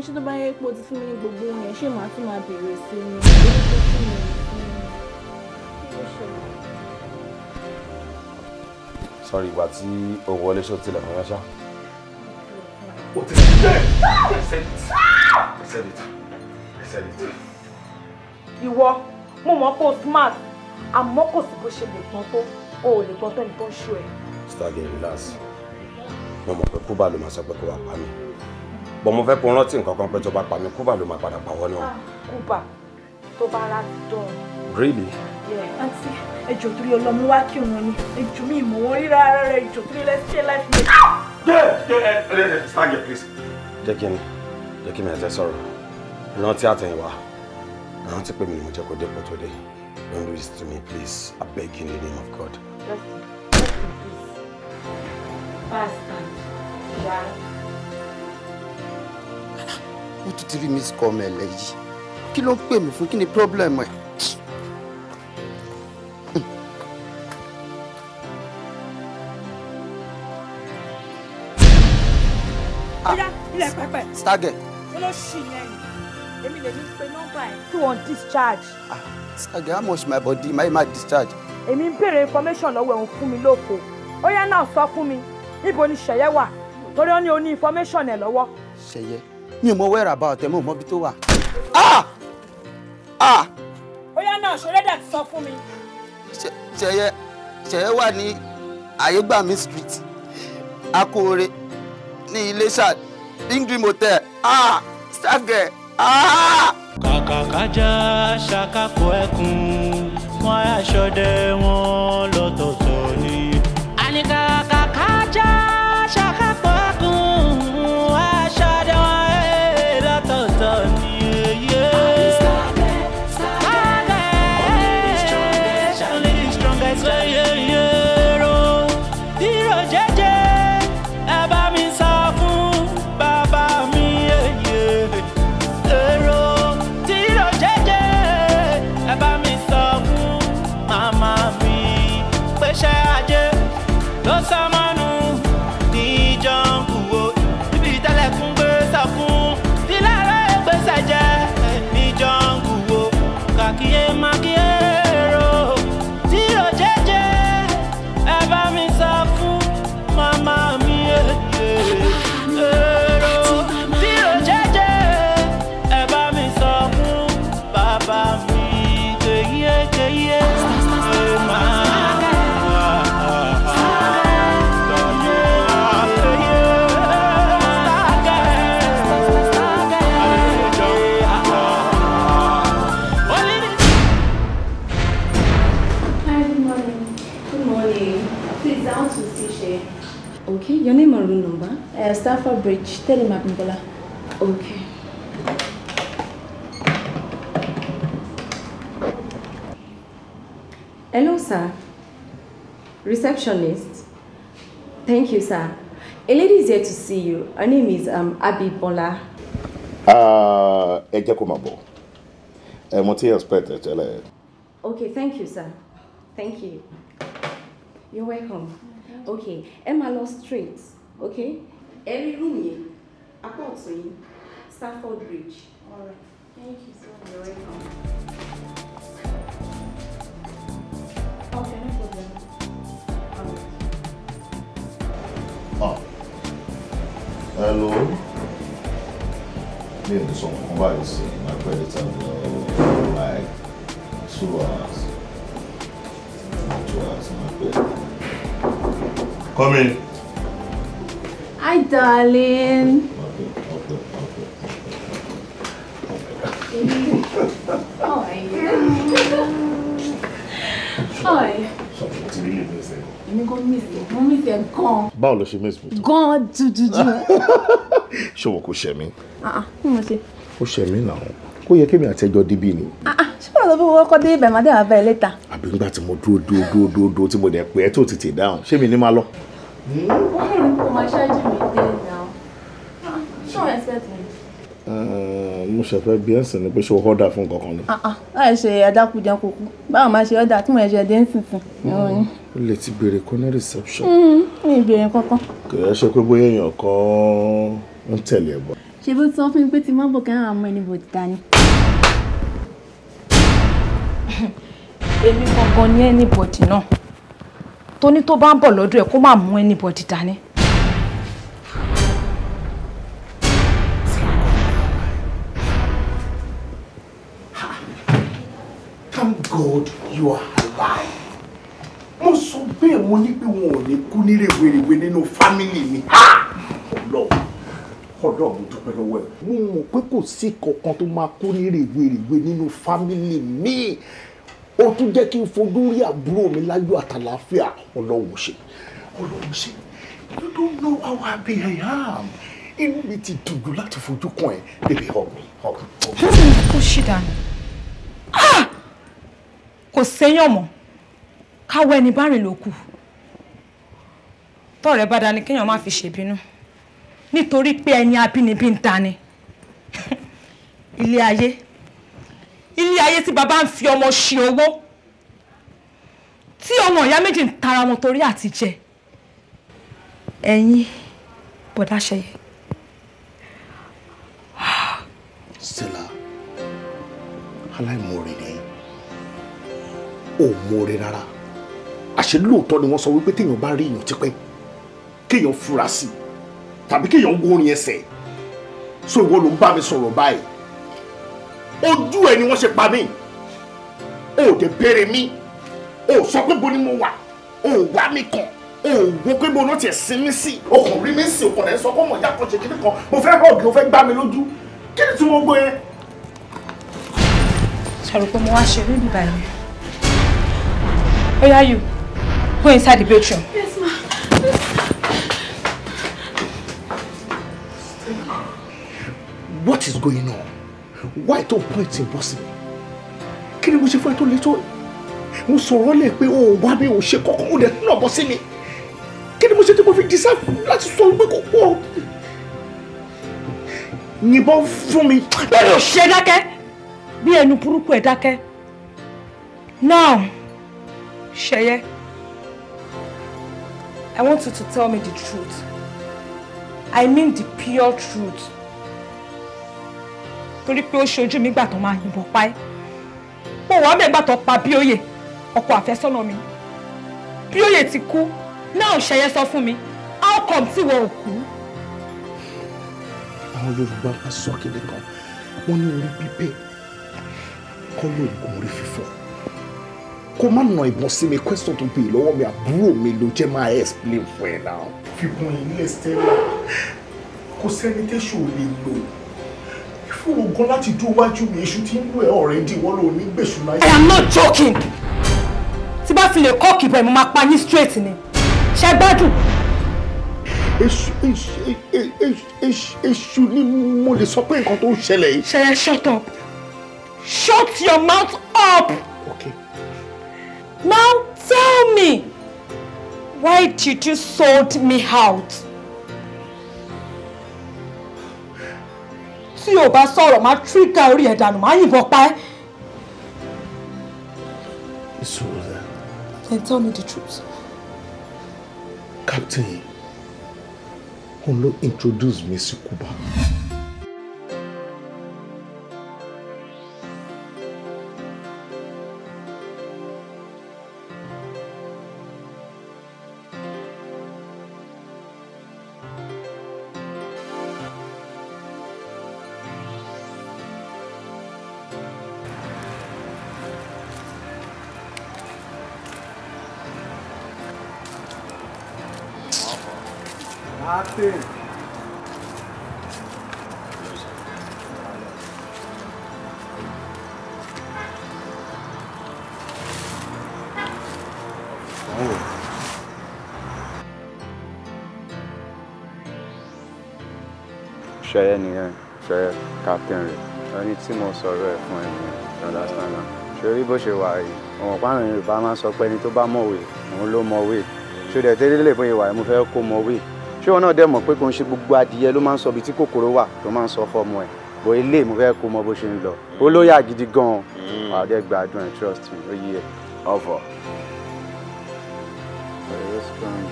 Ṣé tó bá yẹ pé o ti fún mi ní gbogbo yẹn, ṣé màá tún máa bèrè sí i ni? Owó tó fún mi kí ló ṣẹlẹ̀? Sorry, ìgbà tí o wọlé ṣó tilẹ̀kùn yẹn ṣá. O ti I said it. I said it. I said it. Ìwọ, mo mọ̀ pé o smart, àmọ́ kò sí bó ṣe lè gbọ́n tó, o ò lè gbọ́n tó ẹni tó ń ṣó ẹ. Stargate, relax. Mo mọ̀ pé Kúbà ló máa sọ pé kó wá pa mí. Bọ̀ mo fẹ́ kó rántí nǹkan kan pé tó bá pa mí, Kúbà ló máa padà pa wọ́n náà. Kúbà tó bá rà dán. Really? Àǹtí, ejò torí ọlọ́mú wá kí òun ni, ejò mi ìmọ̀ wọn rí rárá rẹ̀, ejò torí let's stay life mi. Stargate, please. Jẹ́ kí mi àti ẹ sọ̀rọ̀. Rántí àtẹ̀yìnwá. Rántí pé mi ni mo jẹ́ kó dépò tó dé. Don't do this to me, please. I beg you in the name of God. Rest in peace. Bastard. Yeah. Ó tún ti rí miss call mi ẹlẹ́yìí. Kí ló ń pè mí fún? Kí ni problem ẹ̀? Bóyá ilẹ̀ pẹpẹ. Stargate. Ṣé ló ṣì yẹn ni? Èmi lè ní pé nọ́mbà ẹ̀ tí wọ́n discharge. Stargate, how much my body my discharge? Èmi ń béèrè information lọ́wọ́ ẹ̀ ń fún mi lóko. Ó yá náà sọ fún mi, níbo ni Ṣẹ̀yẹ wà? Torí ó ní o ní information ẹ̀ lọ́wọ́. Ṣẹ̀yẹ, mi ò mọ where about ẹ̀, mo mọ ibi tó wà. Ah! Ah! Ó yá náà ṣe rẹ́dà ti sọ fún mi. Ṣẹ̀yẹ wà ní Ayégbàmí street, Akóore, ní Iléṣà, Ingrim Hotel. Ah! Stargate! Ah! Kàkàkájà ṣàkàkọ ẹkùn wọn aṣọdẹ wọn lọ́tọ̀ọ̀tọ̀ ni. Àní kàkàkájà ṣàkàkọ ẹkùn wọn aṣọdẹ wọn lọ́tọ̀ọ̀tọ̀ ni. Dìrò jẹ́jẹ́ ẹ bá mi sọ fún bàbá mi. Èrò dìrò jẹ́jẹ́ ẹ bá mi sọ fún màmá mi. Pèsè ajé ló sọmọ́nù ní jọ́ǹkù wo ibi tẹ́lẹ̀kùn gbé sọkún tílárẹ̀ gbèsè jẹ́ ní jọ́ǹkù wo kàkíyé mákíyé èrò dìrò jẹ́jẹ́ ẹ bá mi sọ fún màmá mi. Èrò dìrò jẹ́jẹ́ ẹ bá mi sọ fún bàbá mi. Kéyé kéyé máa. Hi, good morning. Good morning. Please, I want to see Shay. Okay, your name and room number? Stafford Bridge. Tell him Abimbola. Okay. Hello, sir. Receptionist. Thank you, sir. A lady is here to see you. Her name is Abi Bola. Ẹ jẹ́ kó máa bọ̀. Ẹ mo ti expect ẹ tẹ́lẹ̀. Okay, thank you, sir. Thank you. You're welcome. Okay, ẹ máa lọ straight, okay? Every room yẹn, apá ọ̀tún yín, Stafford Bridge. All right. Thank you so much. You're welcome. Okay, no problem. All right. Ah. Hello. Mi ò ní sọ nǹkan báyìí sí my credit card like 2 hours. 2 hours my credit. Come in. Hi, darling. Okay, okay, okay. How are you? Hi. Sorry, mo ti really miss ẹ. Èmi gan miss ẹ, mo miss ẹ gan. Báwo ló ṣe miss mi? Gan dúdúdú. Ṣé o kò ṣẹ̀ mí? Ah, kí mo ṣe? Ó ṣẹ̀ mí náà. Ó yẹ kémi àti ẹjọ́ débí ni. Ah, ṣé wàá lọ bí wọ́n kọ́ dé ibẹ̀ máa dé wàá bá ẹ létà? Àbí nígbà tí mo dúró dúró dúró dúró dúró tí mo dẹ̀ pé ẹ tó tètè dáhùn, ṣé mi ní máa lọ? Ó máa ṣáájú mi dé náà. Ṣé o expect me? Mo ṣe fẹ́ bí ẹ̀sìn ni pé ṣé o họ́dà fún kankan ni. Láì ṣe adákùjẹ kúkú, báwo máa ṣe ọ́dà tí mo ṣe dé nísinsìnyí? O lè ti béèrè kọ́ ní reception. Mi ì béèrè kankan. Kì í ṣe pé bóyá èèyàn kan ń tẹ̀lé ẹ̀ bọ̀. Ṣé bó sọ fún mi pé tí má bọ̀ kẹ́hìn àwọn anybody dání? Èmi gangan ní anybody náà. Tóní tó bá ń bọ̀ lọ́dọ̀ ẹ̀ kó má mú anybody dání. Thank God you are alive. Mo sọ bẹ́ẹ̀ mo ní pé wọn ò ní kú ní rèwerèwe nínú fámìlì mi. Ọlọ́run, Ọlọ́run mo dúpẹ́ lọ́wọ́ ẹ̀. Mo mọ̀ pé kò sí kankan tó máa kú ní rèwerèwe nínú fámìlì mi. Ó tún jẹ́ kí n fojú rí àbúrò mi láyọ̀ àtàlàáfíà. Ọlọ́run ṣe. Ọlọ́run ṣe. You don't know how happy I am. Inú mi ti dùn jù láti fojú kàn ẹ́. Baby, hug me, hug me. Ó ṣì dànù. Kò séyàn mọ́ káwọ́ ẹni bá rìn ló kù tọ́rẹ́ bá dání kéèyàn má fi ṣèbínú nítorí pé ẹni abínibí ń dání. Ilé ayé, ilé ayé tí bàbá ń fi ọmọ ṣe owó, tí ọmọ ìyá méjì ń tara wọn torí àti jẹ. Ẹ̀yin bọ̀dá Ṣẹyẹ. Stella, aláìmoore ni ò moore rárá. Àṣé lóòótọ́ ni wọ́n sọ wípé téèyàn bá rí èèyàn tipẹ́ kéèyàn fura sí i tàbí kéèyàn wórin ẹsẹ̀. So ìwọ ló ń bá mi sọ̀rọ̀ báyìí. Ojú ẹ ni wọ́n ṣe pa mí. O ò dé béèrè mi. O ò sọ pé bo ni mo wà. O ò wá mi kàn. O ò wo pé bo náà tiẹ̀ sin mí sí. O kàn rí mi sí. O kàn lẹ́ sọ pé ọmọ ìyá kan ṣe kíní kan. Mo fẹ́ hug, o fẹ́ gbá mi lójú. Kí ni tí mo gbọ́ yẹn? Ṣàrò pé mo wá ṣe rí bíbá yẹn. Oya you, go inside the bedroom. Yes, ma. What is going on? Why tó point impossible? Kí ni mo ṣe fún ẹ tó le tó? Mo sọ̀rọ̀ lẹ̀ pé o wá mi ò ṣe kọ́kọ́, o dẹ̀ tún náà bọ́ sí mi. Kí ni mo ṣe tí mo fi deserve láti sọ pé kò pọ̀? Yìnbọn fún mi. Bẹ́ẹ̀ni ò ṣe dákẹ́, bí ẹnu burúkú ẹ̀ dákẹ́. Now, Ṣẹyẹ, I want you to tell me the truth. I mean the pure truth. Torí pé ó ṣojú mi gbà tó máa yìnbọn pa ẹ́. Mo wà mẹ́gbà tó pa Bíóyè, ọkọ àfẹ́sọ́nà mi. Bíóyè ti kú. Now Ṣẹyẹ sọ fún mi, how come tí wọ́n ò kú? Àwọn Yorùbá bá sọ kéde kan, wọ́n ní orí bíbẹ́ kọ́ lóògùn orí fífọ́. Kó má nà ìbọn sí mi, question tó béèrè lọ́wọ́ mi, àbúrò mi ló jẹ́ máa explain fún ẹ náà. Fíbọn ilé Stella, kò sẹ́ni tẹ́ṣù ò lè lò. Fún ogun láti dúró wájú mi, èṣù tí ń lò ẹ́ already, wọ́n lò ní gbèsù láyé. I am not joking. Tí bá fi lè kọ́ kìbọ̀ ẹ̀ mo máa pa yín straight ni. Ṣé gbádùn? Èṣù ni mo lè sọ pé nǹkan tó ń ṣẹlẹ̀ yìí. Ṣẹyẹ, shut up. Shut your mouth up. Okay. Now tell me, why did you sold me out? Tí o bá sọ̀rọ̀, máa tíríkà orí ẹ̀ dànù, máa yìnbọn pa ẹ́. Ìṣòro. Then tell me the truth. Captain, òun ló introduce mi sí Kuba. Captain. Ṣẹyẹ nìyẹn, Ṣẹyẹ captain rẹ, ẹni tí mo sọ̀rọ̀ ẹ̀ fún ẹ nìyẹn, you understand now? Ṣé orí bó ṣe wà yìí, ọmọ pàrọ̀ Yorùbá máa ń sọ pé ẹni tó bá mọ̀wé òun ló mọ̀wé. Ṣé o dẹ̀ tẹ́lẹ̀ lè bóyá wà yìí, mo fẹ́ kó mọ̀wé. Ṣé wọn náà dẹ̀ mọ̀ pé kò ń ṣe gbogbo adìyẹ ló máa ń sọ ibi tí kòkòrò wà tó máa ń sọ fọmọ ẹ̀, bó ilé mo fẹ́ kó mọ bó ṣe ń lọ. Ó lóyà gidi gan-an, wà á dẹ̀ gbádùn ẹ̀, trust me, ó yí ẹ. Ọ̀fọ̀. Ó strong.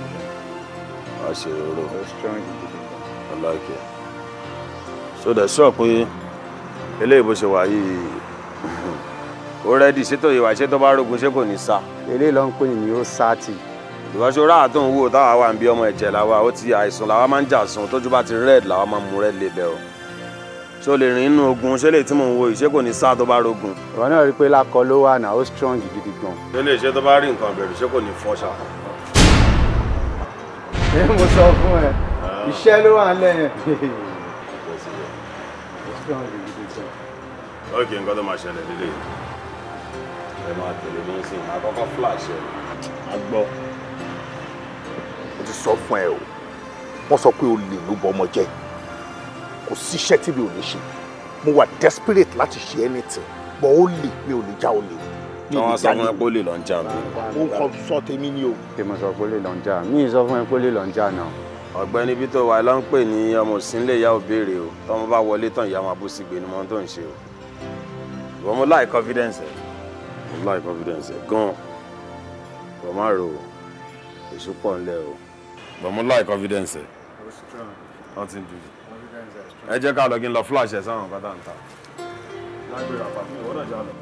Wàá ṣe rorò. Ó strong gidi gan. I like it. So dẹ̀ sọ pé eléyìí bó ṣe wà yìí ó rẹ́dì ṣètò ìwà ṣé tó bá rógun ṣé kò ní sá. Eléyìí ló ń pè ní ó sáàtì. Ìwọ́sọ ráà tó ń wò táwa wà ń bí ọmọ ẹ̀jẹ̀ làwa ó ti àìsàn làwa máa ń jà sùn tójú bá ti red làwa máa ń mú red label o. Ṣé o lè rìn inú ogun ṣé lè tí mò ń wo yìí ṣé kò ní sá tó bá rógun. Ìwọ náà rí i pé lákọ ló wà náà, ó strong gidi gan. Ṣé lè ṣe tó bá rí nǹkan bẹ̀rù ṣé kò ní fọ́ ṣá. Ṣé mo sọ fún ẹ, iṣẹ́ ló wà lẹ́yìn. Ok, nǹkan tó máa ṣẹlẹ̀ lílé ẹ máa tẹ̀lé mi sí i, máa kọ́kọ́ flash ẹ, máa gbọ́. Mo ti sọ fún ẹ o, wọ́n sọ pé o lè ló bọ ọmọ jẹ́, kò síṣẹ́ tí mi ò lè ṣe, mo wà desperate láti ṣe anything, but ó lè mi ò lè já o lè. Wọ́n sọ fún ẹ pé ó lè lọ ń jà mí. Ó kọ sọ tèmi ni o. Ṣé mo sọ pé ó lè lọ ń jà? Mi ì sọ fún ẹ pé ó lè lọ ń jà náà. Ọ̀gbẹ́ni bí tó wà ló ń pè ní ọmọ òsínlẹ̀ ìyá òbéèrè o, tọmọ bá wọlé tán ìyá máa bú sí gbé ni mo tó ń ṣe o. Ìwọ mo láì confidence ẹ, mo láì confidence ẹ gan-an, ìwọ má ro o, èso pọ̀ ńlẹ̀ o. Ìwọ mo láì confidence ẹ, nothing do. Ẹ jẹ́ ká lọ kí n lọ flash ẹ sáwọn nǹkan tá n ta. Lágbèrè àpàtì ìwọ náà já lọ.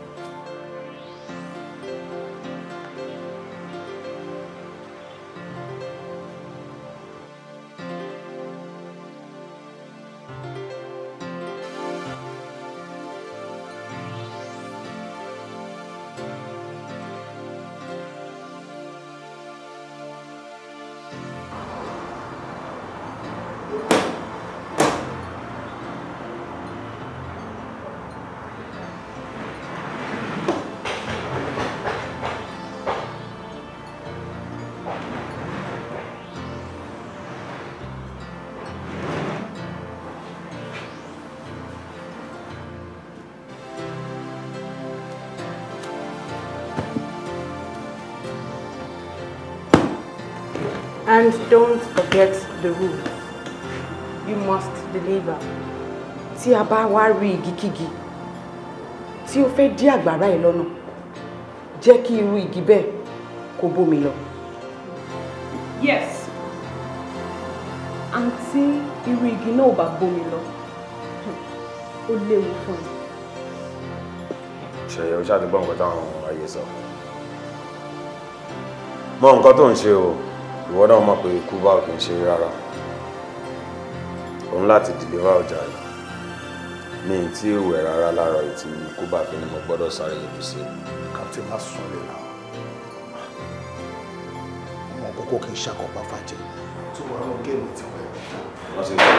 And don't forget the rules. You must deliver. Tí a bá wá rí igikígi tí ó fẹ́ dí àgbàrá ẹ̀ lọ́nà, jẹ́ kí irú igi bẹ́ẹ̀ kó bómi lọ. Yes. Àǹtí irú igi náà ò bá bómi lọ, ó léwu fún ẹ. Ṣèyí o ṣáà ti gbọ́ nǹkan táwọn ayé sọ. Mọ nǹkan tó ń ṣe o, ìwọ náà mọ̀ pé ikú bá ò kì í ṣe rárá. Òun láti deliver ọjà yìí. Mi ì tí ì wẹ̀ rárá láàárọ̀ yìí tí ikú bá fi ni mo gbọ́dọ̀ sáré yọjú sí. Captain má sùn lè la ọmọ kókó kì í ṣàkóbá fàjẹ́ tó wà lọ géèmù ti pẹ́. Wọ́n ti gbọ́.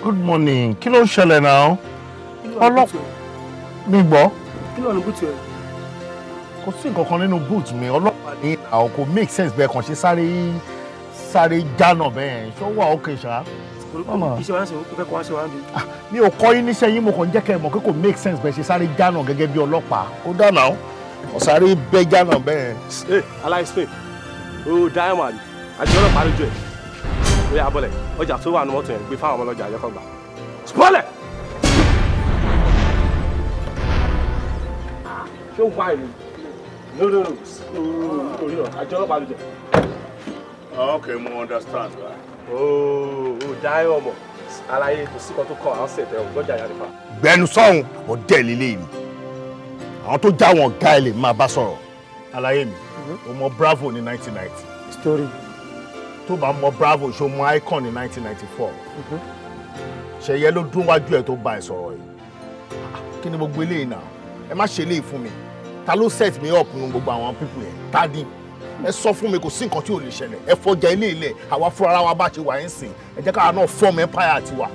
Good morning. Kí ló ń ṣẹlẹ̀ náà? Ọlọ́pàá mi gbọ́. Kí ló ní búùtù ẹ? Kò sí nǹkan kan nínú boot mi. Ọlọ́pàá ní àwọn kò make sense bẹ́ẹ̀ kàn ṣe sáré sáré jánà bẹ́ẹ̀. Ṣé ó wà ókè ṣá? Iṣẹ́ wa ń ṣe o fẹ́ kọ́ wá ṣe wá ń bí. Mi ò kọ́ yín níṣẹ́ yín, mo kàn jẹ́ kẹ́ ẹ mọ̀ pé kò make sense bẹ́ẹ̀ ṣe sáré jánà gẹ́gẹ́ bí ọlọ́pàá. Kó dáná o, ọ̀sáré bẹ́ jánà bẹ́ẹ̀. Ẹ aláìsàn o diamond àti ọlọ́pàá lójú ẹ̀. Ó yá bọ́lẹ̀, ọjà tó wà ní mọ́tò yẹn gbé fáwọn ọmọ ọlọ́jà àjẹkọ̀ gbà. Bọ́lẹ̀! Ṣé o wá ìlú? No, no, no. Orí náà, àjọ ọlọ́pàá lójú ẹ̀. Okay, mo understand. Ooo, diamond aláyé kò sí kan tó kọ àwọn ṣètẹ ọgbọjà yàrá fa. Gbẹnu sọ́hun ọ̀dẹ́ lílé ni àwọn tó já wọn ọ̀gá ẹ̀ lè máa bá sọ̀rọ̀. Aláyé mi, o mọ Bravo ní 1990. Story. Tó bá mọ Bravo, ṣo mọ Icon ní 1994. Ṣẹ̀yẹ ló dún wájú ẹ̀ tó bá ẹ sọ̀rọ̀ yìí. Kí ni gbogbo eléyìí náà? Ẹ má ṣe eléyìí fún mi. Ta ló set me up nínú gbogbo àwọn people yẹn? Ta ni? Ẹ sọ fún mi, kò sí nǹkan tí ò lè ṣẹlẹ̀. Ẹ fọjà ilé ilẹ̀, àwa fúnra wa bá ṣe wà ń sìn. Ẹ jẹ́ káwa náà form empire tiwa.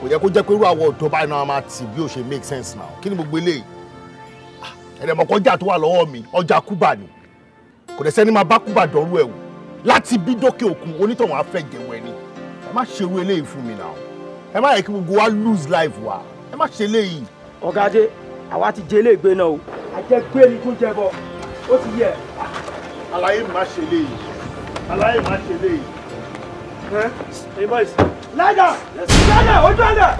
Kò yẹ kó jẹ́ pé irú àwọn ọ̀dọ́ báyìí náà máa tì bí ó ṣe make sense now. Kí ni gbogbo eléyìí? Ẹ̀rẹ̀mọ̀kọ́ ọjà tó wà lọ́wọ́ mi, ọjà Kúbà ni. Kò dẹ̀ sẹ́ni máa bá Kúbà dọ̀rú ẹ̀ wò. Láti bí dókè òkun, onítọ̀hún á fẹ́ jẹ̀wọ́ ẹni. Ẹ má ṣerú eléyìí fún mi now. Ẹ má yẹ kí gbogbo wa lose life wa. Ẹ má ṣe eléyìí. Ọ̀gá Adé, àwa ti jẹ eléègbé náà o. Àjẹgbé ni kún jẹbọ, ó ti yẹ. Àlàyé mi má ṣe léyìí. Àlàyé má ṣe léyìí. Hey boys. Lie down! Lie down! Ojú àná!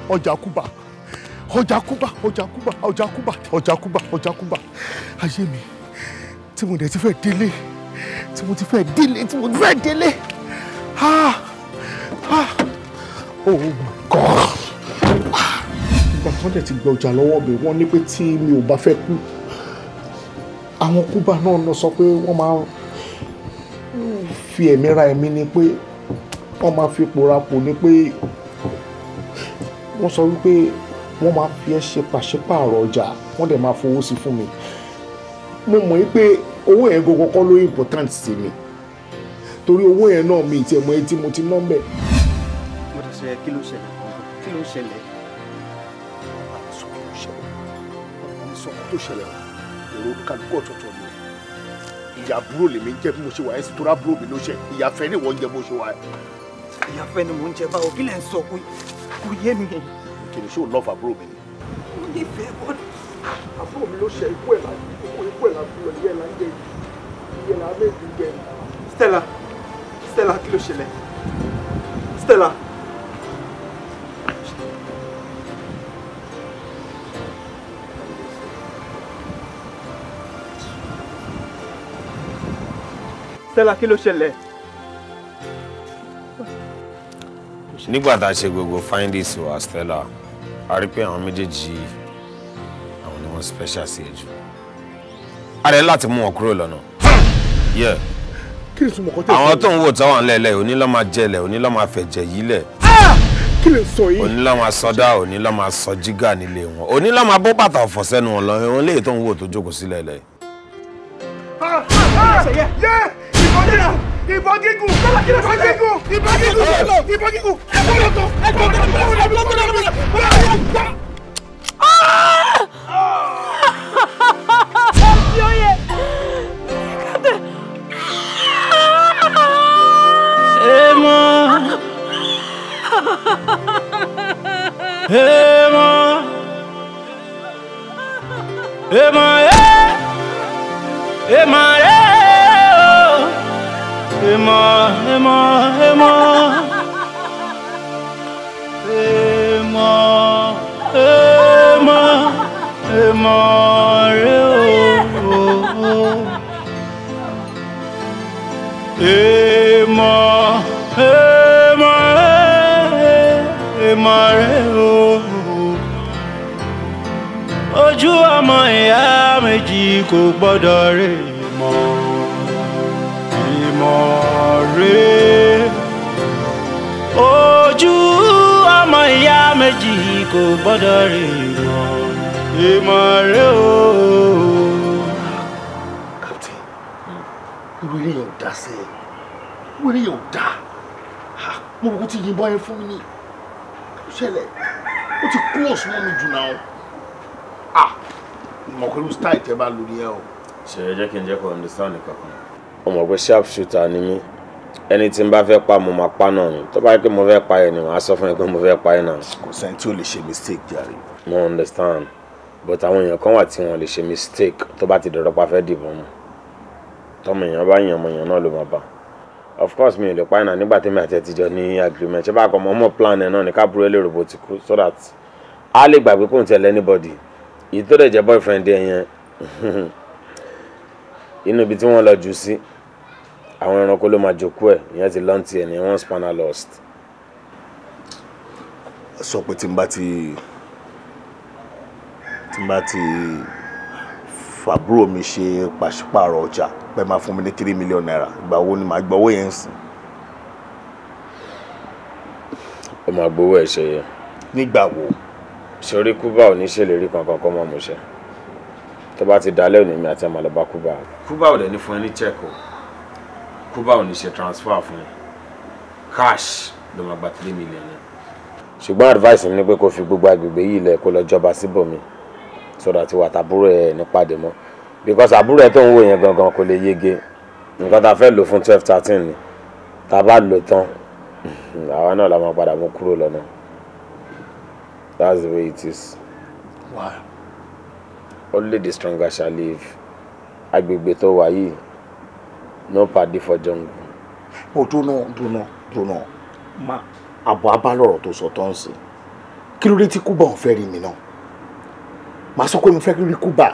Ọjà Kúbà, ọjà Kúbà, ọjà Kúbà, ọjà Kúbà, ọjà Kúbà, ọjà Kúbà. Ayé mi, tí mo dẹ̀ ti fẹ́ délé, tí mo ti fẹ́ délé, tí mo ti fẹ́ délé. Ah! Ah! Oh my God! Ìgbà tó dẹ̀ ti gba ọjà lọ́wọ́ mi, wọ́n ní pé tí mi ò bá fẹ́ kú, àwọn Kúbà náà lọ sọ pé wọ́n máa fi ẹ̀mí ra ẹ̀mí ni, pé wọ́n máa fi pòrapò ni, pé wọ́n sọ wípé wọ́n máa fi ẹ́ ṣe pàṣípààrọ̀ ọjà, wọ́n dẹ̀ máa fowó sí fún mi. Mo mọ̀ wípé owó yẹn gbogbo kọ́ ló important sí mi, torí owó yẹn náà mi ìtì ẹ̀mọ́ etí mo ti ná mbẹ̀. Mo ti sọ yẹ, kí ló ṣẹlẹ̀? Kí ló ṣẹlẹ̀? Sọ kí ló ṣẹlẹ̀? Sọ kí ló ṣẹlẹ̀? Èrò kálukú ọ̀tọ̀ọ̀tọ̀ ni. Ìyá àbúrò lèmi ń jẹ́ bí mo ṣe wà ẹ́ sì tó rábúrò mi ló ṣe. Ìyá fẹ́ ni wọ́n ń jẹ bó ṣe wà ẹ́. Ìyá fẹ́ ni mò ń jẹ báwo? Kí lẹ̀ ń sọ? Kò yé mi. Kì í ṣe òun lọ́ọ̀fù àbúrò mi ni. Mo nífẹ̀ẹ́ bọ́ọ̀lù. Àbúrò mi ló ṣe ikú ẹ̀ láti ikú ẹ̀ láti ìyẹ́ là ń jẹ ìyẹ́ là méjì jẹ. Stella, Stella, kí ló ṣẹlẹ̀? Stella. Stella, kí ló ṣẹlẹ̀? Nígbà tá a ṣe gbogbo findings wa, Stella, a rí pé àwọn méjèèjì àwọn ni wọ́n special sí ẹ jù. A rẹ̀ láti mú wọn kúrò lọ́nà. Kí ni ìtumọ̀ kan tẹ̀ Àwọn tó ń wò táwọn lẹ́lẹ̀, òní ló máa jẹlẹ̀, òní ló máa fẹ̀jẹ̀ yílẹ̀. Kí lè sọ yìí? Òní ló máa sọdá, òní ló máa sọ jígà nílé wọn. Òní ló máa bó bàtà ọ̀fọ̀ sẹ́nu wọn lọ, òun léyìí tó ń wò tó jókòó sílẹ̀ lẹ̀. Ìbọn gígùn! Ìbọn gígùn! Ìbọn gígùn! Ìbọn gígùn! Ẹ̀fọ́ lọ́tọ̀! Ẹ̀fọ́ lọ́tọ̀! Èèmọ̀, èèmọ̀, èèmọ̀, èèmọ̀, èèmọ̀, èèmọ̀, èèmọ̀, èèmọ̀, èèmọ̀, èèmọ̀ rẹ o. Èèmọ̀, èèmọ̀, èèmọ̀ rẹ o. Ojú ọmọ ìyá méjì kò gbọ́dọ̀ rè mọ́. Èèmọ̀ rẹ. Ọmọ ìyá méjì kò gbọ́dọ̀ rí mọ́ ìmọ̀ rẹ o. Captain, irú ilé yẹn ò dá sí ẹ, irú ilé yẹn ò dá. Mo kò ti yìnbọn yẹn fún mi ní kí ló ṣẹlẹ̀? Ó ti close mọ́ mi jù náà. Mọ̀ pẹ̀lú style tẹ́ bá lò nìyẹn o. Ṣe é jẹ́ kí n jẹ́ kó understand kankan. Ó mọ̀ pé sharp shooter ni mí. Ẹni tí n bá fẹ́ pa mo máa pa náà ni. Tó bá yẹ pé mo fẹ́ pa ẹ ni màá sọ fún ẹ pé mo fẹ́ pa ẹ náà. Kò sẹ́ni tí ò lè ṣe mistake jàre. Mo understand, but àwọn èèyàn kan wà tí wọ́n lè ṣe mistake tó bá ti dọ̀rọ̀ pa fẹ́ dìbò mu. Tọmọ èèyàn bá yàn ọmọ èèyàn náà ló máa bá. Of course mi ò lè pa ẹ náà nígbà tí mi àti ẹ ti jọ ní agreement. Ṣé bá kọ́ mọ́ mọ́ plan ẹ náà ní káàbúrò ẹ lè rò bó ti kú so that a lè gbàgbé kóun tẹ̀lé anybody. Èyí tó dẹ̀ jẹ́ boyfriend ẹ yẹn, inú ibi tí wọ́n lọ jù sí, àwọn ẹranko ló máa jókòó ẹ̀. Ìyẹn ti lọ́ntì ẹ̀ ní one spanner lost. Sọ pé tí n bá ti fàbúrò mi ṣe pàṣípààrọ̀ ọjà pé máa fún mi ní 3 million naira, ìgbà wo ni màá gbọ́ owó yẹn sìn? Ó máa gbowó ẹ̀ ṣe yẹ. Nígbà wo? Sori Kúbà ò ní ṣèlérí kankan kọ́ mọ́ mo ṣe. Tó bá ti dalẹ́ òní, mi àti ẹ̀ máa lọ bá Kúbà. Kúbà ò dẹ̀ ní fún ẹ ní check o. Kúbà ò ní ṣe transfer fún ẹ. Cash ló máa gba 3 million yẹn. Ṣùgbọ́n advice mi ni pé kó fi gbogbo agbègbè yìí lẹ̀, kó lọ jọba síbòmí so that wà tàbúrò ẹ̀ nípàdé mọ́, because àbúrò ẹ̀ tó ń wò yẹn gangan kò lè yege. Nǹkan tá a fẹ́ lò fún 12/13 ni. Tá a bá lò tán, àwa náà la máa padà mú kúrò lọ́nà. That's the way it is. Why? Only the stronger shall live. Agbègbè tó wà yìí, no party for jungle. Ó dúnà dúnà dúnà má àbọ̀ abálọ̀rọ̀ tó sọ tó ń sìn. Kí ló dé tí Kúbà ò fẹ́ rí mi náà? Màá sọ pé mo fẹ́ rí Kúbà,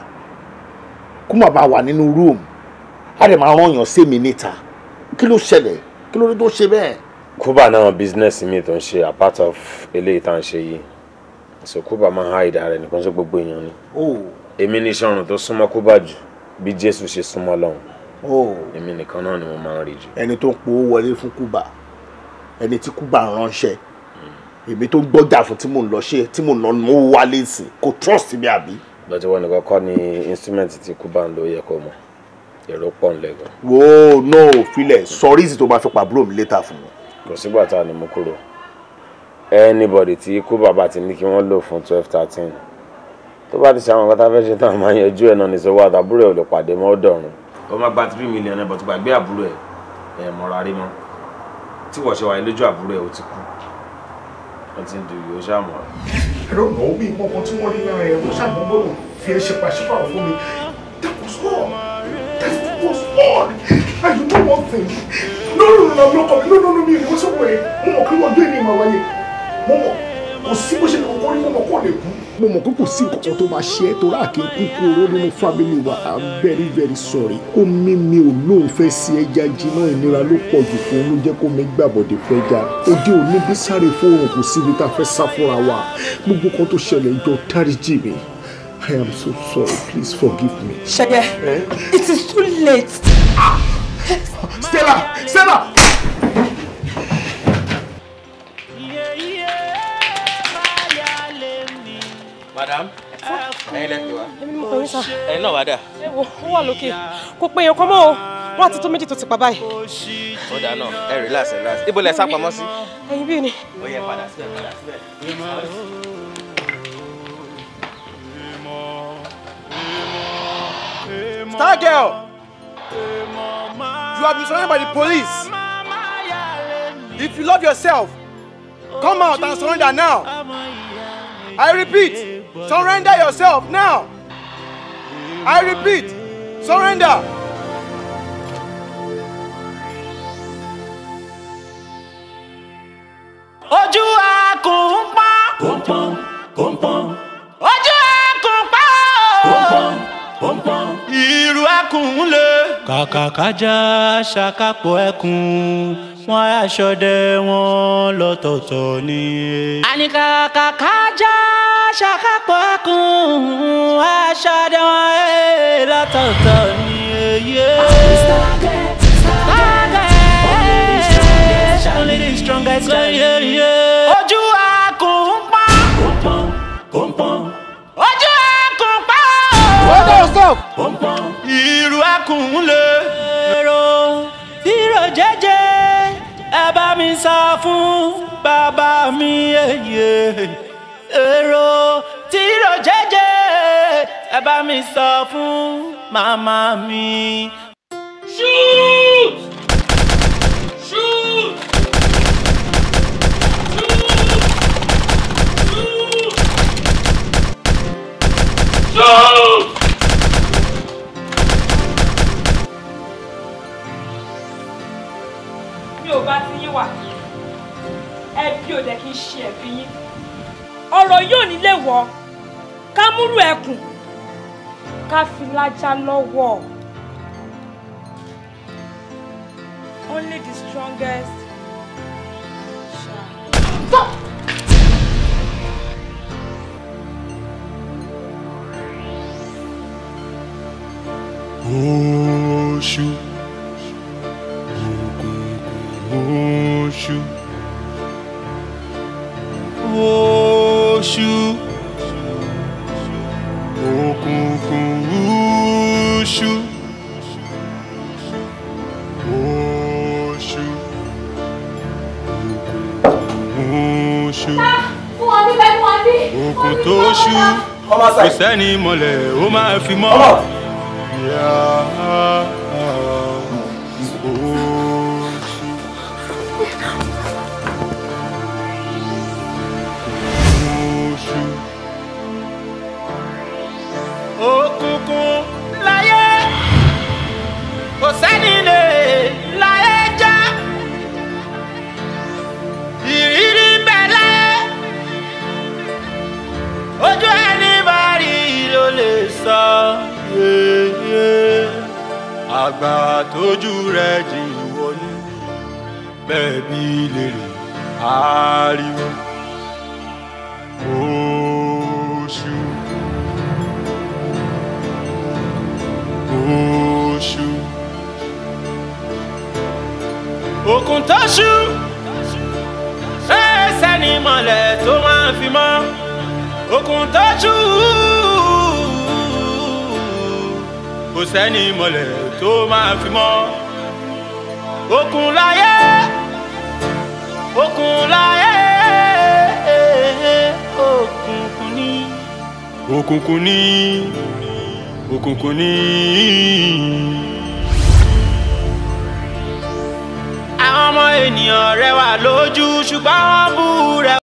kó má bàa wà nínú room, á dẹ̀ máa rán èèyàn sí mi níta. Kí ló ṣẹlẹ̀? Kí ló dé tó ṣe bẹ́ẹ̀? Kúbà náà, business mi tó ń ṣe apart of eléyìí tá à ń ṣe yìí, so Kúbà máa ń hide ara ẹ̀ nìkan. Ṣe gbogbo èèyàn ni. Èmi ní sọ̀rùn tó súnmọ́ Kúbà jù bí Jésù ṣe súnmọ́ Ọlọ́run. Èmi nìkan náà ni mo máa ń rí jù. Ẹni tó ń powó wọlé fún Kúbà, ẹni tí Kúbà ránṣẹ́, èmi tó ń gbọ́jà fún tí mò ń lọ ṣe, tí mò ń lọ mú wálé sí, kò trust mi, àbí? Lọ́jọ́ wọn nìkan kọ́ ni instrument tí Kúbà ń lò yẹ kó mọ̀. Èrò pọ̀ ń lẹ́gàn. Wo, no, filẹ̀ sọrí tó máa fi pàbúrò mi létà fún mi. Kò sígbà tá a ní mú kúrò. Anybody tí Kúbà bá ti ní kí wọ́n lò fún 12/13, tó bá ti ṣe àwọn nǹkan tá a fẹ́ ṣe tán, máa yanjú ẹ̀ náà ní sọ́wọ́ àtàbúrò ẹ̀ ò lè pàdé mọ́ ọ̀dọ̀run. Ó máa gba 3 million ẹ̀ bọ̀ tó gbàgbé àbúrò ẹ̀ ẹ̀ mọ̀ra rí mọ́. Tí wọ́n ṣe wáyé lójú àbúrò ẹ̀, ó ti kú, wọ́n ti ń du ìwé ṣàmọ́. I don't know, bí nǹkan kan tí wọ́n rí lára ẹ̀ wọ́n ṣàgbọ́n gbọ́dọ̀ fi ẹ ṣe pàṣípàrọ̀ fún mi. That was all. That was all. And you know one thing? No, no, no, no, no, no, no, no, mi ò ní wọ́n sọ̀rọ̀ ẹ̀. Mo mọ̀ pé wọ́n gbé ní ìmọ̀ wáyé. Mo mọ̀ kò sí bó ṣe lè kọ́kọ́ rí, mo mọ̀ kó lè kú. Mo mọ̀ pé kò sí nǹkan kan tó máa ṣe é torí àkè kúkú oró nínú family wa. I'm very very sorry. Omi mi ò lóun fẹ́ sí ẹja jiná, ìnira ló pọ̀ jù fún un, ló jẹ́ kó mi gbàbọ̀dé fẹ́ já. Òde òní bí sáré fóònù, kò síbi tá a fẹ́ sá fúnra wa. Gbogbo kan tó ṣẹlẹ̀, jọ dáríjì mi. I am so sorry, please forgive me. Ṣẹyẹ, it is too late. Ah! Stella! Stella! Madam, ẹ̀yin lẹ pè wá. Èmi ni mo pè yín, sir. Ẹ̀yin náà wá dà? Ẹ wo, ó wà lókè. Kò pé èèyàn kan mọ́ o. Wọ́n àti tó méjì tó ti pa báyìí. Ó dà náà, ẹ relax, ẹ relax. Ibo lẹ sá pamọ́ sí? Ẹ̀yin bí ni. Ó yẹ, padà síbẹ̀, padà síbẹ̀. Star girl, you have been surrounded by the police. If you love yourself, come out and surrender now. I repeat, surrender yourself now. I repeat, surrender. Ojú akùn ń pọ́n. Pọ́npọ́n pọ́npọ́n. Ojú akùn pọ́n. Pọ́npọ́n pọ́npọ́n. Ìrù ẹkùn ń lé. Kàkàkájà ṣàkàpọ̀ ẹkùn wọn, aṣọdẹ wọn lọ́tọ̀ọ̀tọ̀ ni. Àní kàkàkájà ṣàkàpọ̀ ẹkùn, aṣọdẹ wọn lọ́tọ̀ọ̀tọ̀ ni. Only the strongest. Ojú akùn. Stop. Irú ẹkùn lè ro tìrò jẹ́jẹ́, ẹ bá mi sọ fún bàbá mi èyè. Èrò tìrò jẹ́jẹ́, ẹ bá mi sọ fún màmá mi. Shoot! Shoot! Shoot! Shoot! Mi ò bá ti yín wà, ẹbí ò dẹ̀ kí n ṣe ẹ̀bí yín. Ọ̀rọ̀ yóò nílé wọ̀ ká múrù ẹkùn ká fi lájà lọ́wọ́. Only the strongest shall. Stop! Oṣù òkùnkùn oṣù oṣù òkùnkùn oṣù oṣù òkùnkùn oṣù òkùn tó ṣú kò sẹ́ni mọ̀lẹ́ ó máa fi mọ́. Òkùnkùn láyé kò sẹ́ni lè láyé já, ìrírí ń bẹ láyé, ojú ẹni bá rí ló lè sọ. Àgbà tójú rẹ̀ jìn wọnú bẹ́ẹ̀ bí lèrè ariwo. Oṣù oṣù òkun tó ṣú ẹsẹ̀ ní mọ̀lẹ́ tó máa fi mọ́. Òkun tó ṣú kò sẹ́ni mọ̀lẹ́ tó máa fi mọ́. Òkun láyé, òkun láyé, òkùnkùn ní. Òkùnkùn ní, òkùnkùn ní. Àwọn ọmọ ènìyàn rẹwà lójú ṣùgbọ́n wọ́n bú rẹwà.